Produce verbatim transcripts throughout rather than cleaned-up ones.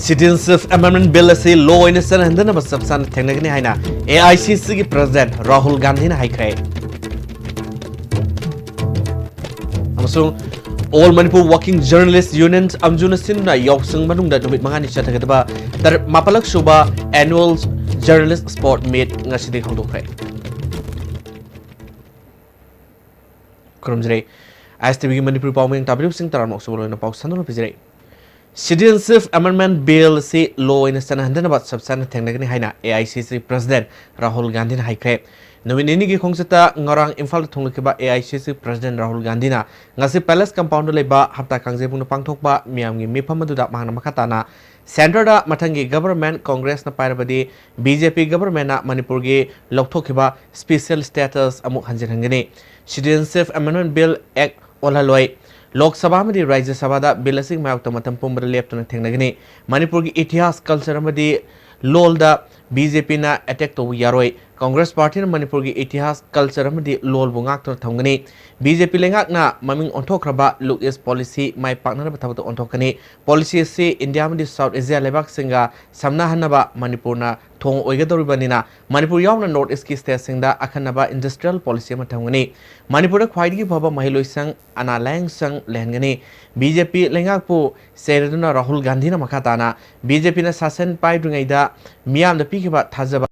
Citizenship Amendment Bill ꯑꯁꯤ law ꯑꯣꯏꯅ ꯆꯠꯅꯍꯟꯗꯅꯕ ꯆꯞ ꯆꯥꯅ ꯊꯦꯡꯅꯒꯅꯤ ꯍꯥꯏꯅ A I C C ꯒꯤ President ꯔꯥꯍꯨꯜ ꯒꯥꯟꯙꯤꯅ ꯍꯥꯏꯈ꯭ꯔꯦ꯫ ꯑꯃꯁꯨꯡ All Manipur Working Journalist Union, ꯑꯝꯖꯨꯅ ꯁꯤꯟꯗꯨꯅ ꯌꯥꯎꯁꯪ ꯃꯅꯨꯡꯗ ꯅꯨꯃꯤꯠ ꯃꯉꯥꯅꯤ ꯆꯠꯊꯒꯗꯕ ꯇꯔ-, ꯃꯥꯄꯜꯂꯛ ꯁꯨꯕ Annual Journalist Sport Meet ꯉꯁꯤꯗꯒꯤ ꯍꯧꯗꯣꯛꯈ꯭ꯔꯦ꯫ ꯈꯨꯔꯨꯝꯖꯔꯤ꯫ ꯑꯥꯏ ꯑꯦꯁ ꯇꯤ ꯚꯤꯒꯤ ꯃꯅꯤꯄꯨꯔꯤ ꯄꯥꯎ ꯃꯤꯌꯦꯡ ꯇꯥꯕꯤꯔꯤꯕꯁꯤꯡ ꯇꯔꯥꯃꯨꯛ ꯁꯨꯕ ꯂꯣꯏꯅ ꯄꯥꯎ ꯁꯟꯗꯣꯛꯅ ꯄꯤꯖꯔꯤ꯫ Citizenship Amendment Bill ꯑꯁꯤ law ꯑꯣꯏꯅ ꯆꯠꯅꯍꯟꯗꯅꯕ ꯆꯞ ꯆꯥꯅ ꯊꯦꯡꯅꯒꯅꯤ ꯍꯥꯏꯅ A I C C President Rahul ꯒꯥꯟꯙꯤꯅ ꯍꯥꯏꯈ꯭ꯔꯦ꯫ ꯅꯨꯃꯤꯠ ꯅꯤꯅꯤꯒꯤ ꯈꯣꯡꯆꯠꯇ ꯉꯔꯥꯡ ꯏꯝꯐꯥꯜꯗ ꯊꯨꯡꯂꯈꯤꯕ A I C C President Rahul ꯒꯥꯟꯙꯤꯅ ꯉꯁꯤ Palace Compoundꯗ ꯂꯩꯕ ꯍꯞꯇꯥ ꯀꯥꯡꯖꯩꯕꯨꯡꯗ ꯄꯥꯡꯊꯣꯛꯄ ꯃꯤꯌꯥꯝꯒꯤ ꯃꯤꯐꯝ ꯑꯗꯨꯗ ꯃꯍꯥꯛꯅ ꯃꯈꯥ ꯇꯥꯅ Centreꯗ ꯃꯊꯪꯒꯤ government Congressꯅ ꯄꯥꯏꯔꯕꯗꯤ B J P governmentꯅ ꯃꯅꯤꯄꯨꯔꯒꯤ ꯂꯧꯊꯣꯛꯈꯤꯕ special status ꯑꯃꯨꯛ ꯍꯟꯖꯤꯟꯍꯟꯒꯅꯤ꯫ Citizenship Amendment Bill Act ꯑꯣꯜꯍꯜꯂꯣꯏ꯫ Lok Sabha ꯑꯃꯗꯤ ꯔꯥꯖ꯭ꯌ ꯁꯚꯥꯗ bill ꯑꯁꯤꯒꯤ ꯃꯥꯌꯣꯛꯇ ꯃꯇꯝ ꯄꯨꯝꯕꯗ ꯂꯦꯞꯇꯅ ꯊꯦꯡꯅꯒꯅꯤ꯫ ꯃꯅꯤꯄꯨꯔꯒꯤ ꯏꯇꯤꯍꯥꯁ, culture ꯑꯃꯗꯤ ꯂꯣꯜꯗ B J Pꯅ attack ꯇꯧꯕ ꯌꯥꯔꯣꯏ꯫ Congress Partyꯅ ꯃꯅꯤꯄꯨꯔꯒꯤ ꯏꯇꯤꯍꯥꯁ, culture ꯑꯃꯗꯤ ꯂꯣꯜꯕꯨ ꯉꯥꯛꯇꯨꯅ ꯊꯝꯒꯅꯤ꯫ B J P ꯂꯩꯉꯥꯛꯅ ꯃꯃꯤꯡ ꯑꯣꯟꯊꯣꯛꯈ꯭ꯔꯕ Look East Policy ꯃꯥꯏ ꯄꯥꯛꯅꯅꯕ ꯊꯕꯛꯇ ꯑꯣꯟꯊꯣꯛꯀꯅꯤ꯫ Policy ꯑꯁꯤ India ꯑꯃꯗꯤ South Asia ꯂꯩꯕꯥꯛꯁꯤꯡꯒ ꯁꯝꯅꯍꯟꯅꯕ ꯃꯅꯤꯄꯨꯔꯅ ꯊꯣꯡ ꯑꯣꯏꯒꯗꯧꯔꯤꯕꯅꯤꯅ ꯃꯅꯤꯄꯨꯔ ꯌꯥꯎꯅ North Eastꯀꯤ stateꯁꯤꯡꯗ ꯑꯈꯟꯅꯕ industrial policy ꯑꯃ ꯊꯝꯒꯅꯤ꯫ ꯃꯅꯤꯄꯨꯔꯗ ꯈ꯭ꯋꯥꯏꯗꯒꯤ ꯐꯕ ꯃꯍꯩꯂꯣꯏꯁꯪ, ꯑꯅꯥ ꯂꯥꯌꯦꯡꯁꯪ ꯂꯩꯍꯟꯒꯅꯤ꯫ B J P ꯂꯩꯉꯥꯛꯄꯨ ꯆꯩꯔꯗꯨꯅ ꯔꯥꯍꯨꯜ ꯒꯥꯟꯙꯤꯅ ꯃꯈꯥ ꯇꯥꯅ B J Pꯅ ꯁꯥꯁꯟ ꯄꯥꯏꯗ꯭ꯔꯤꯉꯩꯗ ꯃꯤꯌꯥꯝꯗ ꯄꯤꯈꯤꯕ ꯊꯥꯖꯕ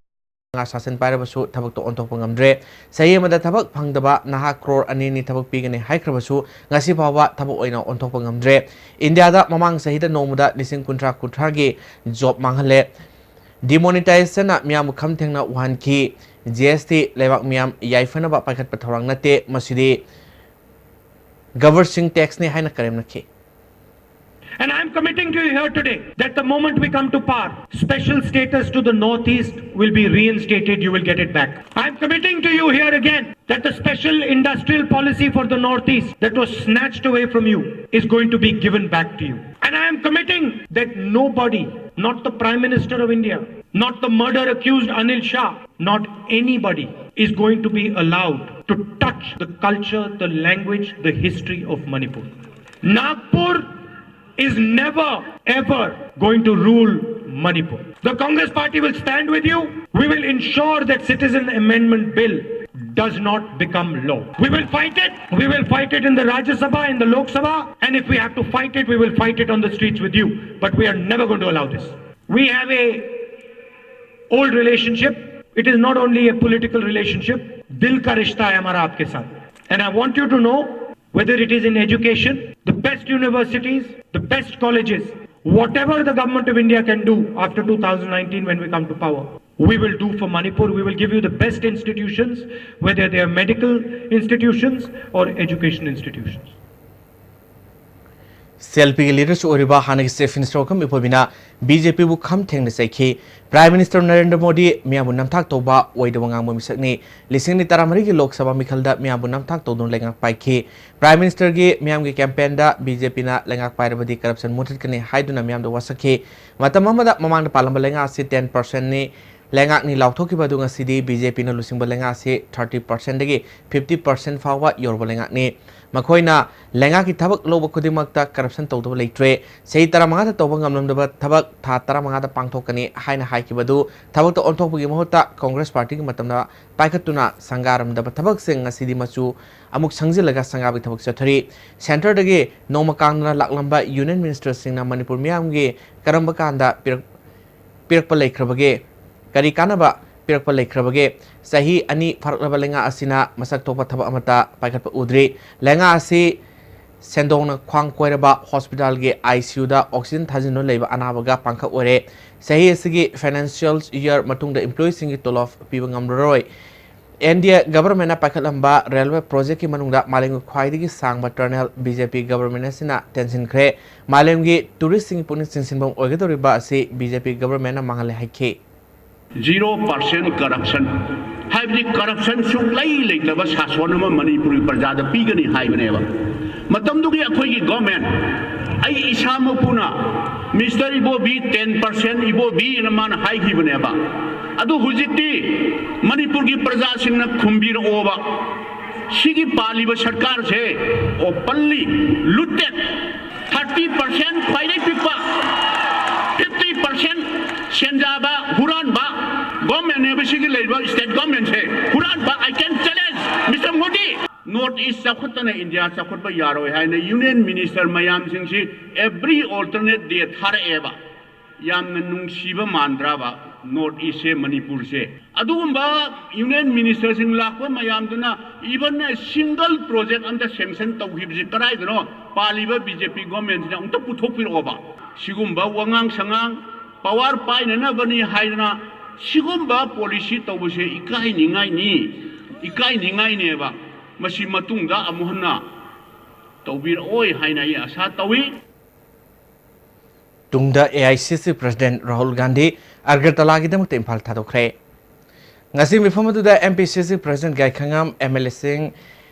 ꯉꯥ ꯁꯥꯁꯟ ꯄꯥꯏꯔꯕꯁꯨ ꯊꯕꯛꯇꯣ ꯑꯣꯟꯊꯣꯛꯄ ꯉꯝꯗ꯭ꯔꯦ꯫ ꯆꯍꯤ ꯑꯃꯗ ꯊꯕꯛ ꯐꯪꯗꯕ ꯅꯍꯥ crore ꯑꯅꯤ ꯑꯅꯤ ꯊꯕꯛ ꯄꯤꯒꯅꯤ ꯍꯥꯏꯈ꯭ꯔꯕꯁꯨ ꯉꯁꯤ ꯐꯥꯎꯕ ꯊꯕꯛ ꯑꯣꯏꯅ ꯑꯣꯟꯊꯣꯛꯄ ꯉꯝꯗ꯭ꯔꯦ꯫ ꯏꯟꯗꯤꯌꯥꯗ ꯃꯃꯥꯡ ꯆꯍꯤꯗ ꯅꯣꯡꯃꯗ ꯂꯤꯁꯤꯡ ꯀꯨꯟꯊ꯭ꯔꯥ ꯀꯨꯟꯊ꯭ꯔꯥꯒꯤ job ꯃꯥꯡꯍꯜꯂꯦ꯫ Demonetizationꯅ ꯃꯤꯌꯥꯝꯕꯨ ꯈꯝ ꯊꯦꯡꯅ ꯎꯍꯟꯈꯤ꯫ G S T ꯂꯩꯕꯥꯛ ꯃꯤꯌꯥꯝ ꯌꯥꯏꯐꯅꯕ ꯄꯥꯏꯈꯠꯄ ꯊꯧꯔꯥꯡ ꯅꯠꯇꯦ, ꯃꯁꯤꯗꯤ ꯒꯕꯔꯁꯤꯡ taxꯅꯤ ꯍꯥꯏꯅ ꯀꯔꯦꯝꯅꯈꯤ꯫ And I am committing to you here today that the moment we come to power, special status to the Northeast will be reinstated. You will get it back. I am committing to you here again that the special industrial policy for the Northeast that was snatched away from you is going to be given back to you. And I am committing that nobody, not the Prime Minister of India, not the murder accused Anil Shah, not anybody is going to be allowed to touch the culture, the language, the history of Manipur. Nagpur is never ever going to rule Manipur. The Congress party will stand with you. We will ensure that Citizen Amendment Bill does not become law. We will fight it. We will fight it in the Rajya Sabha, in the Lok Sabha, and if we have to fight it, we will fight it on the streets with you. But we are never going to allow this. We have a old relationship. It is not only a political relationship. दिल का रिश्ता है हमारा आपके साथ. And I want you to know, whether it is in education, the best universities, the best colleges, whatever the government of India can do after two thousand nineteen when we come to power, we will do for Manipur. We will give you the best institutions, whether they are medical institutions or education institutions. C L ꯄꯤꯒꯤ ꯂꯤꯗꯔꯁꯨ ꯑꯣꯏꯔꯤꯕ ꯍꯥꯟꯅꯒꯤ chief minister ꯑꯣꯀꯝ ꯏꯕꯣꯕꯤꯅ B J ꯄꯤꯕꯨ ꯈꯝ ꯊꯦꯡꯅ ꯆꯩꯈꯤ꯫ Prime minister Narendra Modi ꯃꯤꯌꯥꯝꯕꯨ ꯅꯝꯊꯥꯛ ꯇꯧꯕ, ꯑꯣꯏꯗꯕ ꯉꯥꯡꯕ ꯃꯤꯁꯛꯅꯤ꯫ ꯂꯤꯁꯤꯡ ꯑꯅꯤ ꯇꯔꯥꯃꯔꯤꯒꯤ ꯂꯣꯛ ꯁꯚꯥ ꯃꯤꯈꯜꯗ ꯃꯤꯌꯥꯝꯕꯨ ꯅꯝꯊꯥꯛ ꯇꯧꯗꯨꯅ ꯂꯩꯉꯥꯛ ꯄꯥꯏꯈꯤ꯫ ꯄ꯭ꯔꯥꯏꯝ ꯃꯤꯅꯤꯁꯇꯔꯒꯤ ꯃꯤꯌꯥꯝꯒꯤ ꯀꯦꯝꯄꯦꯟꯗ ꯕꯤ ꯖꯦ ꯄꯤꯅ ꯂꯩꯉꯥꯛ ꯄꯥꯏꯔꯕꯗꯤ ꯀꯔꯞꯁꯟ ꯃꯨꯊꯠꯀꯅꯤ ꯍꯥꯏꯗꯨꯅ ꯃꯤꯌꯥꯝꯗ ꯋꯥꯁꯛꯈꯤ꯫ ꯃꯇꯝ ꯑꯃꯗ ꯃꯃꯥꯡꯗ ꯄꯥꯜꯂꯝꯕ ꯂꯩꯉꯥꯛ ꯑꯁꯤ ꯇꯦꯟ ꯄꯥꯔꯁꯦꯟꯅꯤ꯫ ꯂꯩꯉꯥꯛꯅꯤ ꯂꯥꯎꯊꯣꯛꯈꯤꯕ ꯑꯗꯨ ꯉꯁꯤꯗꯤ ꯕꯤ ꯖꯦ ꯄꯤꯅ ꯂꯨꯆꯤꯡꯕ ꯂꯩꯉꯥꯛ ꯑꯁꯤ ꯊꯥꯔꯇꯤ ꯄꯥꯔꯁꯦꯟꯗꯒꯤ ꯐꯤꯐꯇꯤ ꯄꯥꯔꯁꯦꯟ ꯐꯥꯎꯕ ꯌꯧꯔꯕ ꯂꯩꯉꯥꯛꯅꯤ꯫ ꯃꯈꯣꯏꯅ ꯂꯩꯉꯥꯛꯀꯤ ꯊꯕꯛ ꯂꯧꯕ ꯈꯨꯗꯤꯡꯃꯛꯇ ꯀꯔꯞꯁꯟ ꯇꯧꯗꯕ ꯂꯩꯇ꯭ꯔꯦ꯫ ꯆꯍꯤ ꯇꯔꯥꯃꯉꯥꯗ ꯇꯧꯕ ꯉꯝꯂꯝꯗꯕ ꯊꯕꯛ ꯊꯥ ꯇꯔꯥꯃꯉꯥꯗ ꯄꯥꯡꯊꯣꯛꯀꯅꯤ ꯍꯥꯏꯅ ꯍꯥꯏꯈꯤꯕ ꯑꯗꯨ ꯊꯕꯛꯇ ꯑꯣꯟꯊꯣꯛꯄꯒꯤ ꯃꯍꯨꯠꯇ ꯀꯣꯡꯒ꯭ꯔꯦꯁ ꯄꯥꯔꯇꯤꯒꯤ ꯃꯇꯝꯗ ꯄꯥꯏꯈꯠꯇꯨꯅ ꯁꯪꯒꯥꯔꯝꯗꯕ ꯊꯕꯛꯁꯤꯡ ꯉꯁꯤꯗꯤ ꯃꯆꯨ ꯑꯃꯨꯛ ꯁꯪꯖꯤꯜꯂꯒ ꯁꯪꯒꯥꯕꯒꯤ ꯊꯕꯛ ꯆꯠꯊꯔꯤ꯫ ꯁꯦꯟꯇꯔꯗꯒꯤ ꯅꯣꯡꯃ ꯀꯥꯡꯗꯅ ꯂꯥꯛꯂꯝꯕ ꯌꯨꯅꯤꯌꯟ ꯃꯤꯅꯤꯁꯇꯔꯁꯤꯡꯅ ꯃꯅꯤꯄꯨꯔ ꯃꯤꯌꯥꯝꯒꯤ ꯀꯔꯝꯕ ꯀꯥꯟꯗ ꯄꯤꯔꯛ-, ꯄꯤꯔꯛꯄ ꯂꯩꯈ꯭ꯔꯕꯒꯦ? ꯀꯔꯤ ꯀꯥꯟꯅꯕ ꯄꯤꯔꯛꯄ ꯂꯩꯈ꯭ꯔꯕꯒꯦ? ꯆꯍꯤ ꯑꯅꯤ ꯐꯥꯔꯛꯂꯕ ꯂꯩꯉꯥꯛ ꯑꯁꯤꯅ ꯃꯁꯛ ꯊꯣꯛꯄ ꯊꯕꯛ ꯑꯃꯠꯇ ꯄꯥꯏꯈꯠꯄ ꯎꯗ꯭ꯔꯤ꯫ ꯂꯩꯉꯥꯛ ꯑꯁꯤ ꯁꯦꯟꯗꯣꯡꯅ ꯈ꯭ꯋꯥꯡ ꯀꯣꯏꯔꯕ ꯍꯣꯁꯄꯤꯇꯥꯜꯒꯤ ꯑꯥꯏ ꯁꯤ ꯌꯨꯗ ꯑꯣꯛꯁꯤꯖꯟ ꯊꯥꯖꯤꯟꯗꯨꯅ ꯂꯩꯕ ꯑꯅꯥꯕꯒ ꯄꯥꯡꯈꯛ ꯑꯣꯏꯔꯦ꯫ ꯆꯍꯤ ꯑꯁꯤꯒꯤ ꯐꯥꯏꯅꯥꯟꯁꯤꯌꯦꯜ ꯏꯌꯥꯔ ꯃꯇꯨꯡꯗ ꯏꯝꯄ꯭ꯂꯣꯌꯤꯁꯤꯡꯒꯤ ꯇꯣꯂꯣꯞ ꯄꯤꯕ ꯉꯝꯂꯔꯣꯏ꯫ ꯑꯦꯟ ꯗꯤ ꯑꯦ ꯒꯚꯔꯟꯃꯦꯟꯠꯅ ꯄꯥꯏꯈꯠꯂꯝꯕ ꯔꯦꯜꯋꯦ ꯄ꯭ꯔꯣꯖꯦꯛꯀꯤ ꯃꯅꯨꯡꯗ ꯃꯥꯂꯦꯝꯒꯤ ꯈ꯭ꯋꯥꯏꯗꯒꯤ ꯁꯥꯡꯕ ꯇꯅꯦꯜ ꯕꯤ ꯖꯦ ꯄꯤ ꯒꯚꯔꯟꯃꯦꯟꯠ ꯑꯁꯤꯅ ꯇꯦꯟꯁꯤꯟꯈ꯭ꯔꯦ꯫ ꯃꯥꯂꯦꯝꯒꯤ ꯇꯨꯔꯤꯁꯁꯤꯡꯒꯤ ꯄꯨꯛꯅꯤꯡ ꯆꯤꯡꯁꯤꯟꯐꯝ ꯑꯣꯏꯒꯗꯧꯔꯤꯕ ꯑꯁꯤ ꯕꯤ ꯖꯦ ꯄꯤ ꯒꯚꯔꯟꯃꯦꯟꯠꯅ ꯃꯥꯡꯍꯜꯂꯦ ꯍꯥꯏꯈꯤ꯫ Zero percent corruption ꯍꯥꯏꯕꯗꯤ ꯀꯔꯞꯁꯟ ꯁꯨꯡꯂꯩ ꯂꯩꯇꯕ ꯁꯥꯁꯣꯟ ꯑꯃ ꯃꯅꯤꯄꯨꯔꯒꯤ ꯄ꯭ꯔꯖꯥꯗ ꯄꯤꯒꯅꯤ ꯍꯥꯏꯕꯅꯦꯕ꯫ ꯃꯇꯝꯗꯨꯒꯤ ꯑꯩꯈꯣꯏꯒꯤ ꯒꯣꯔꯃꯦꯟ, ꯑꯩ ꯏꯁꯥꯃꯛꯄꯨꯅ ꯃꯤꯁꯇꯔ ꯏꯕꯣꯕꯤ, ꯇꯦꯟ ꯄꯥꯔꯁꯦꯟ ꯏꯕꯣꯕꯤꯅ ꯃꯥꯅ ꯍꯥꯏꯈꯤꯕꯅꯦꯕ꯫ ꯑꯗꯨ ꯍꯧꯖꯤꯛꯇꯤ ꯃꯅꯤꯄꯨꯔꯒꯤ ꯄ꯭ꯔꯖꯥꯁꯤꯡꯅ ꯈꯨꯝꯕꯤꯔꯛꯑꯣꯕ, ꯁꯤꯒꯤ ꯄꯥꯜꯂꯤꯕ ꯁꯔꯀꯥꯔꯁꯦ openly looted, ꯐꯤꯐꯇꯤ ꯄꯥꯔꯁꯦꯟ ꯈ꯭ꯋꯥꯏꯗꯒꯤ ꯄꯤꯛꯄ, ꯐꯤꯐꯇꯤ ꯄꯥꯔꯁꯦꯟ ꯁꯦꯟꯖꯥꯕ ꯍꯨꯔꯥꯟꯕ ꯒꯣꯔꯃꯦꯟꯅꯦꯕ ꯁꯤꯒꯤ ꯂꯩꯔꯤꯕ ꯁ꯭ꯇꯦꯠ ꯒꯣꯔꯃꯦꯟꯁꯦ꯫ ꯍꯨꯔꯥꯟꯕ, I can challenge, Mister Modi꯫ North East ꯆꯥꯎꯈꯠꯇꯅ ꯏꯟꯗꯤꯌꯥ ꯆꯥꯎꯈꯠꯄ ꯌꯥꯔꯣꯏ ꯍꯥꯏꯅ ꯌꯨꯅꯤꯌꯟ ꯃꯤꯅꯤꯁꯇꯔ ꯃꯌꯥꯝꯁꯤꯡꯁꯤ every alternate day ꯊꯥꯔꯛꯑꯦꯕ꯫ ꯌꯥꯝꯅ ꯅꯨꯡꯁꯤꯕ ꯃꯥꯟꯗ꯭ꯔꯕ North East ꯁꯦ, ꯃꯅꯤꯄꯨꯔꯁꯦ? ꯑꯗꯨꯒꯨꯝꯕ ꯌꯨꯅꯤꯌꯟ ꯃꯤꯅꯤꯁꯇꯔꯁꯤꯡ ꯂꯥꯛꯄ ꯃꯌꯥꯝꯗꯨꯅ even a single project ꯑꯝꯇ ꯁꯦꯡꯁꯟ ꯇꯧꯈꯤꯕꯁꯤ ꯀꯗꯥꯏꯗꯅꯣ? ꯄꯥꯜꯂꯤꯕ ꯕꯤ ꯖꯦ ꯄꯤ ꯒꯣꯔꯃꯦꯟꯁꯤꯅ ꯑꯃꯨꯛꯇ ꯄꯨꯊꯣꯛꯄꯤꯔꯛꯑꯣꯕ꯫ ꯁꯤꯒꯨꯝꯕ ꯋꯥꯉꯥꯡ ꯁꯉꯥꯡ, ꯄꯋꯥꯔ ꯄꯥꯏꯅꯅꯕꯅꯤ ꯍꯥꯏꯗꯅ ꯁꯤꯒꯨꯝꯕ ꯄꯣꯂꯤꯁꯤ ꯇꯧꯕꯁꯦ ꯏꯀꯥꯏꯅꯤꯡꯉꯥꯏꯅꯤ, ꯏꯀꯥꯏꯅꯤꯡꯉꯥꯏꯅꯦꯕ꯫ ꯃꯁꯤ ꯃꯇꯨꯡꯗ ꯑꯃꯨꯛ ꯍꯟꯅ ꯇꯧꯕꯤꯔꯛꯑꯣꯏ ꯍꯥꯏꯅ ꯑꯩ ꯑꯁꯥ ꯇꯧꯏ꯫ ꯇꯨꯡꯗ ꯑꯦ ꯑꯥꯏ ꯁꯤ ꯁꯤ ꯄ꯭ꯔꯁꯤꯗꯦꯟꯠ ꯔꯥꯍꯨꯜ ꯒꯥꯟꯙꯤ ꯑꯒꯔꯇꯂꯥꯒꯤꯗꯃꯛꯇ ꯏꯝꯐꯥꯜ ꯊꯥꯗꯣꯛꯈ꯭ꯔꯦ꯫ ꯉꯁꯤ ꯃꯤꯐꯝ ꯑꯗꯨꯗ ꯑꯦꯝ ꯄꯤ ꯁꯤ ꯁꯤ ꯄ꯭ꯔꯁꯤꯗꯦꯟꯠ ꯒꯥꯏꯈꯉꯝ, ꯑꯦꯝ ꯑꯦꯜ ꯑꯦꯁꯤꯡ,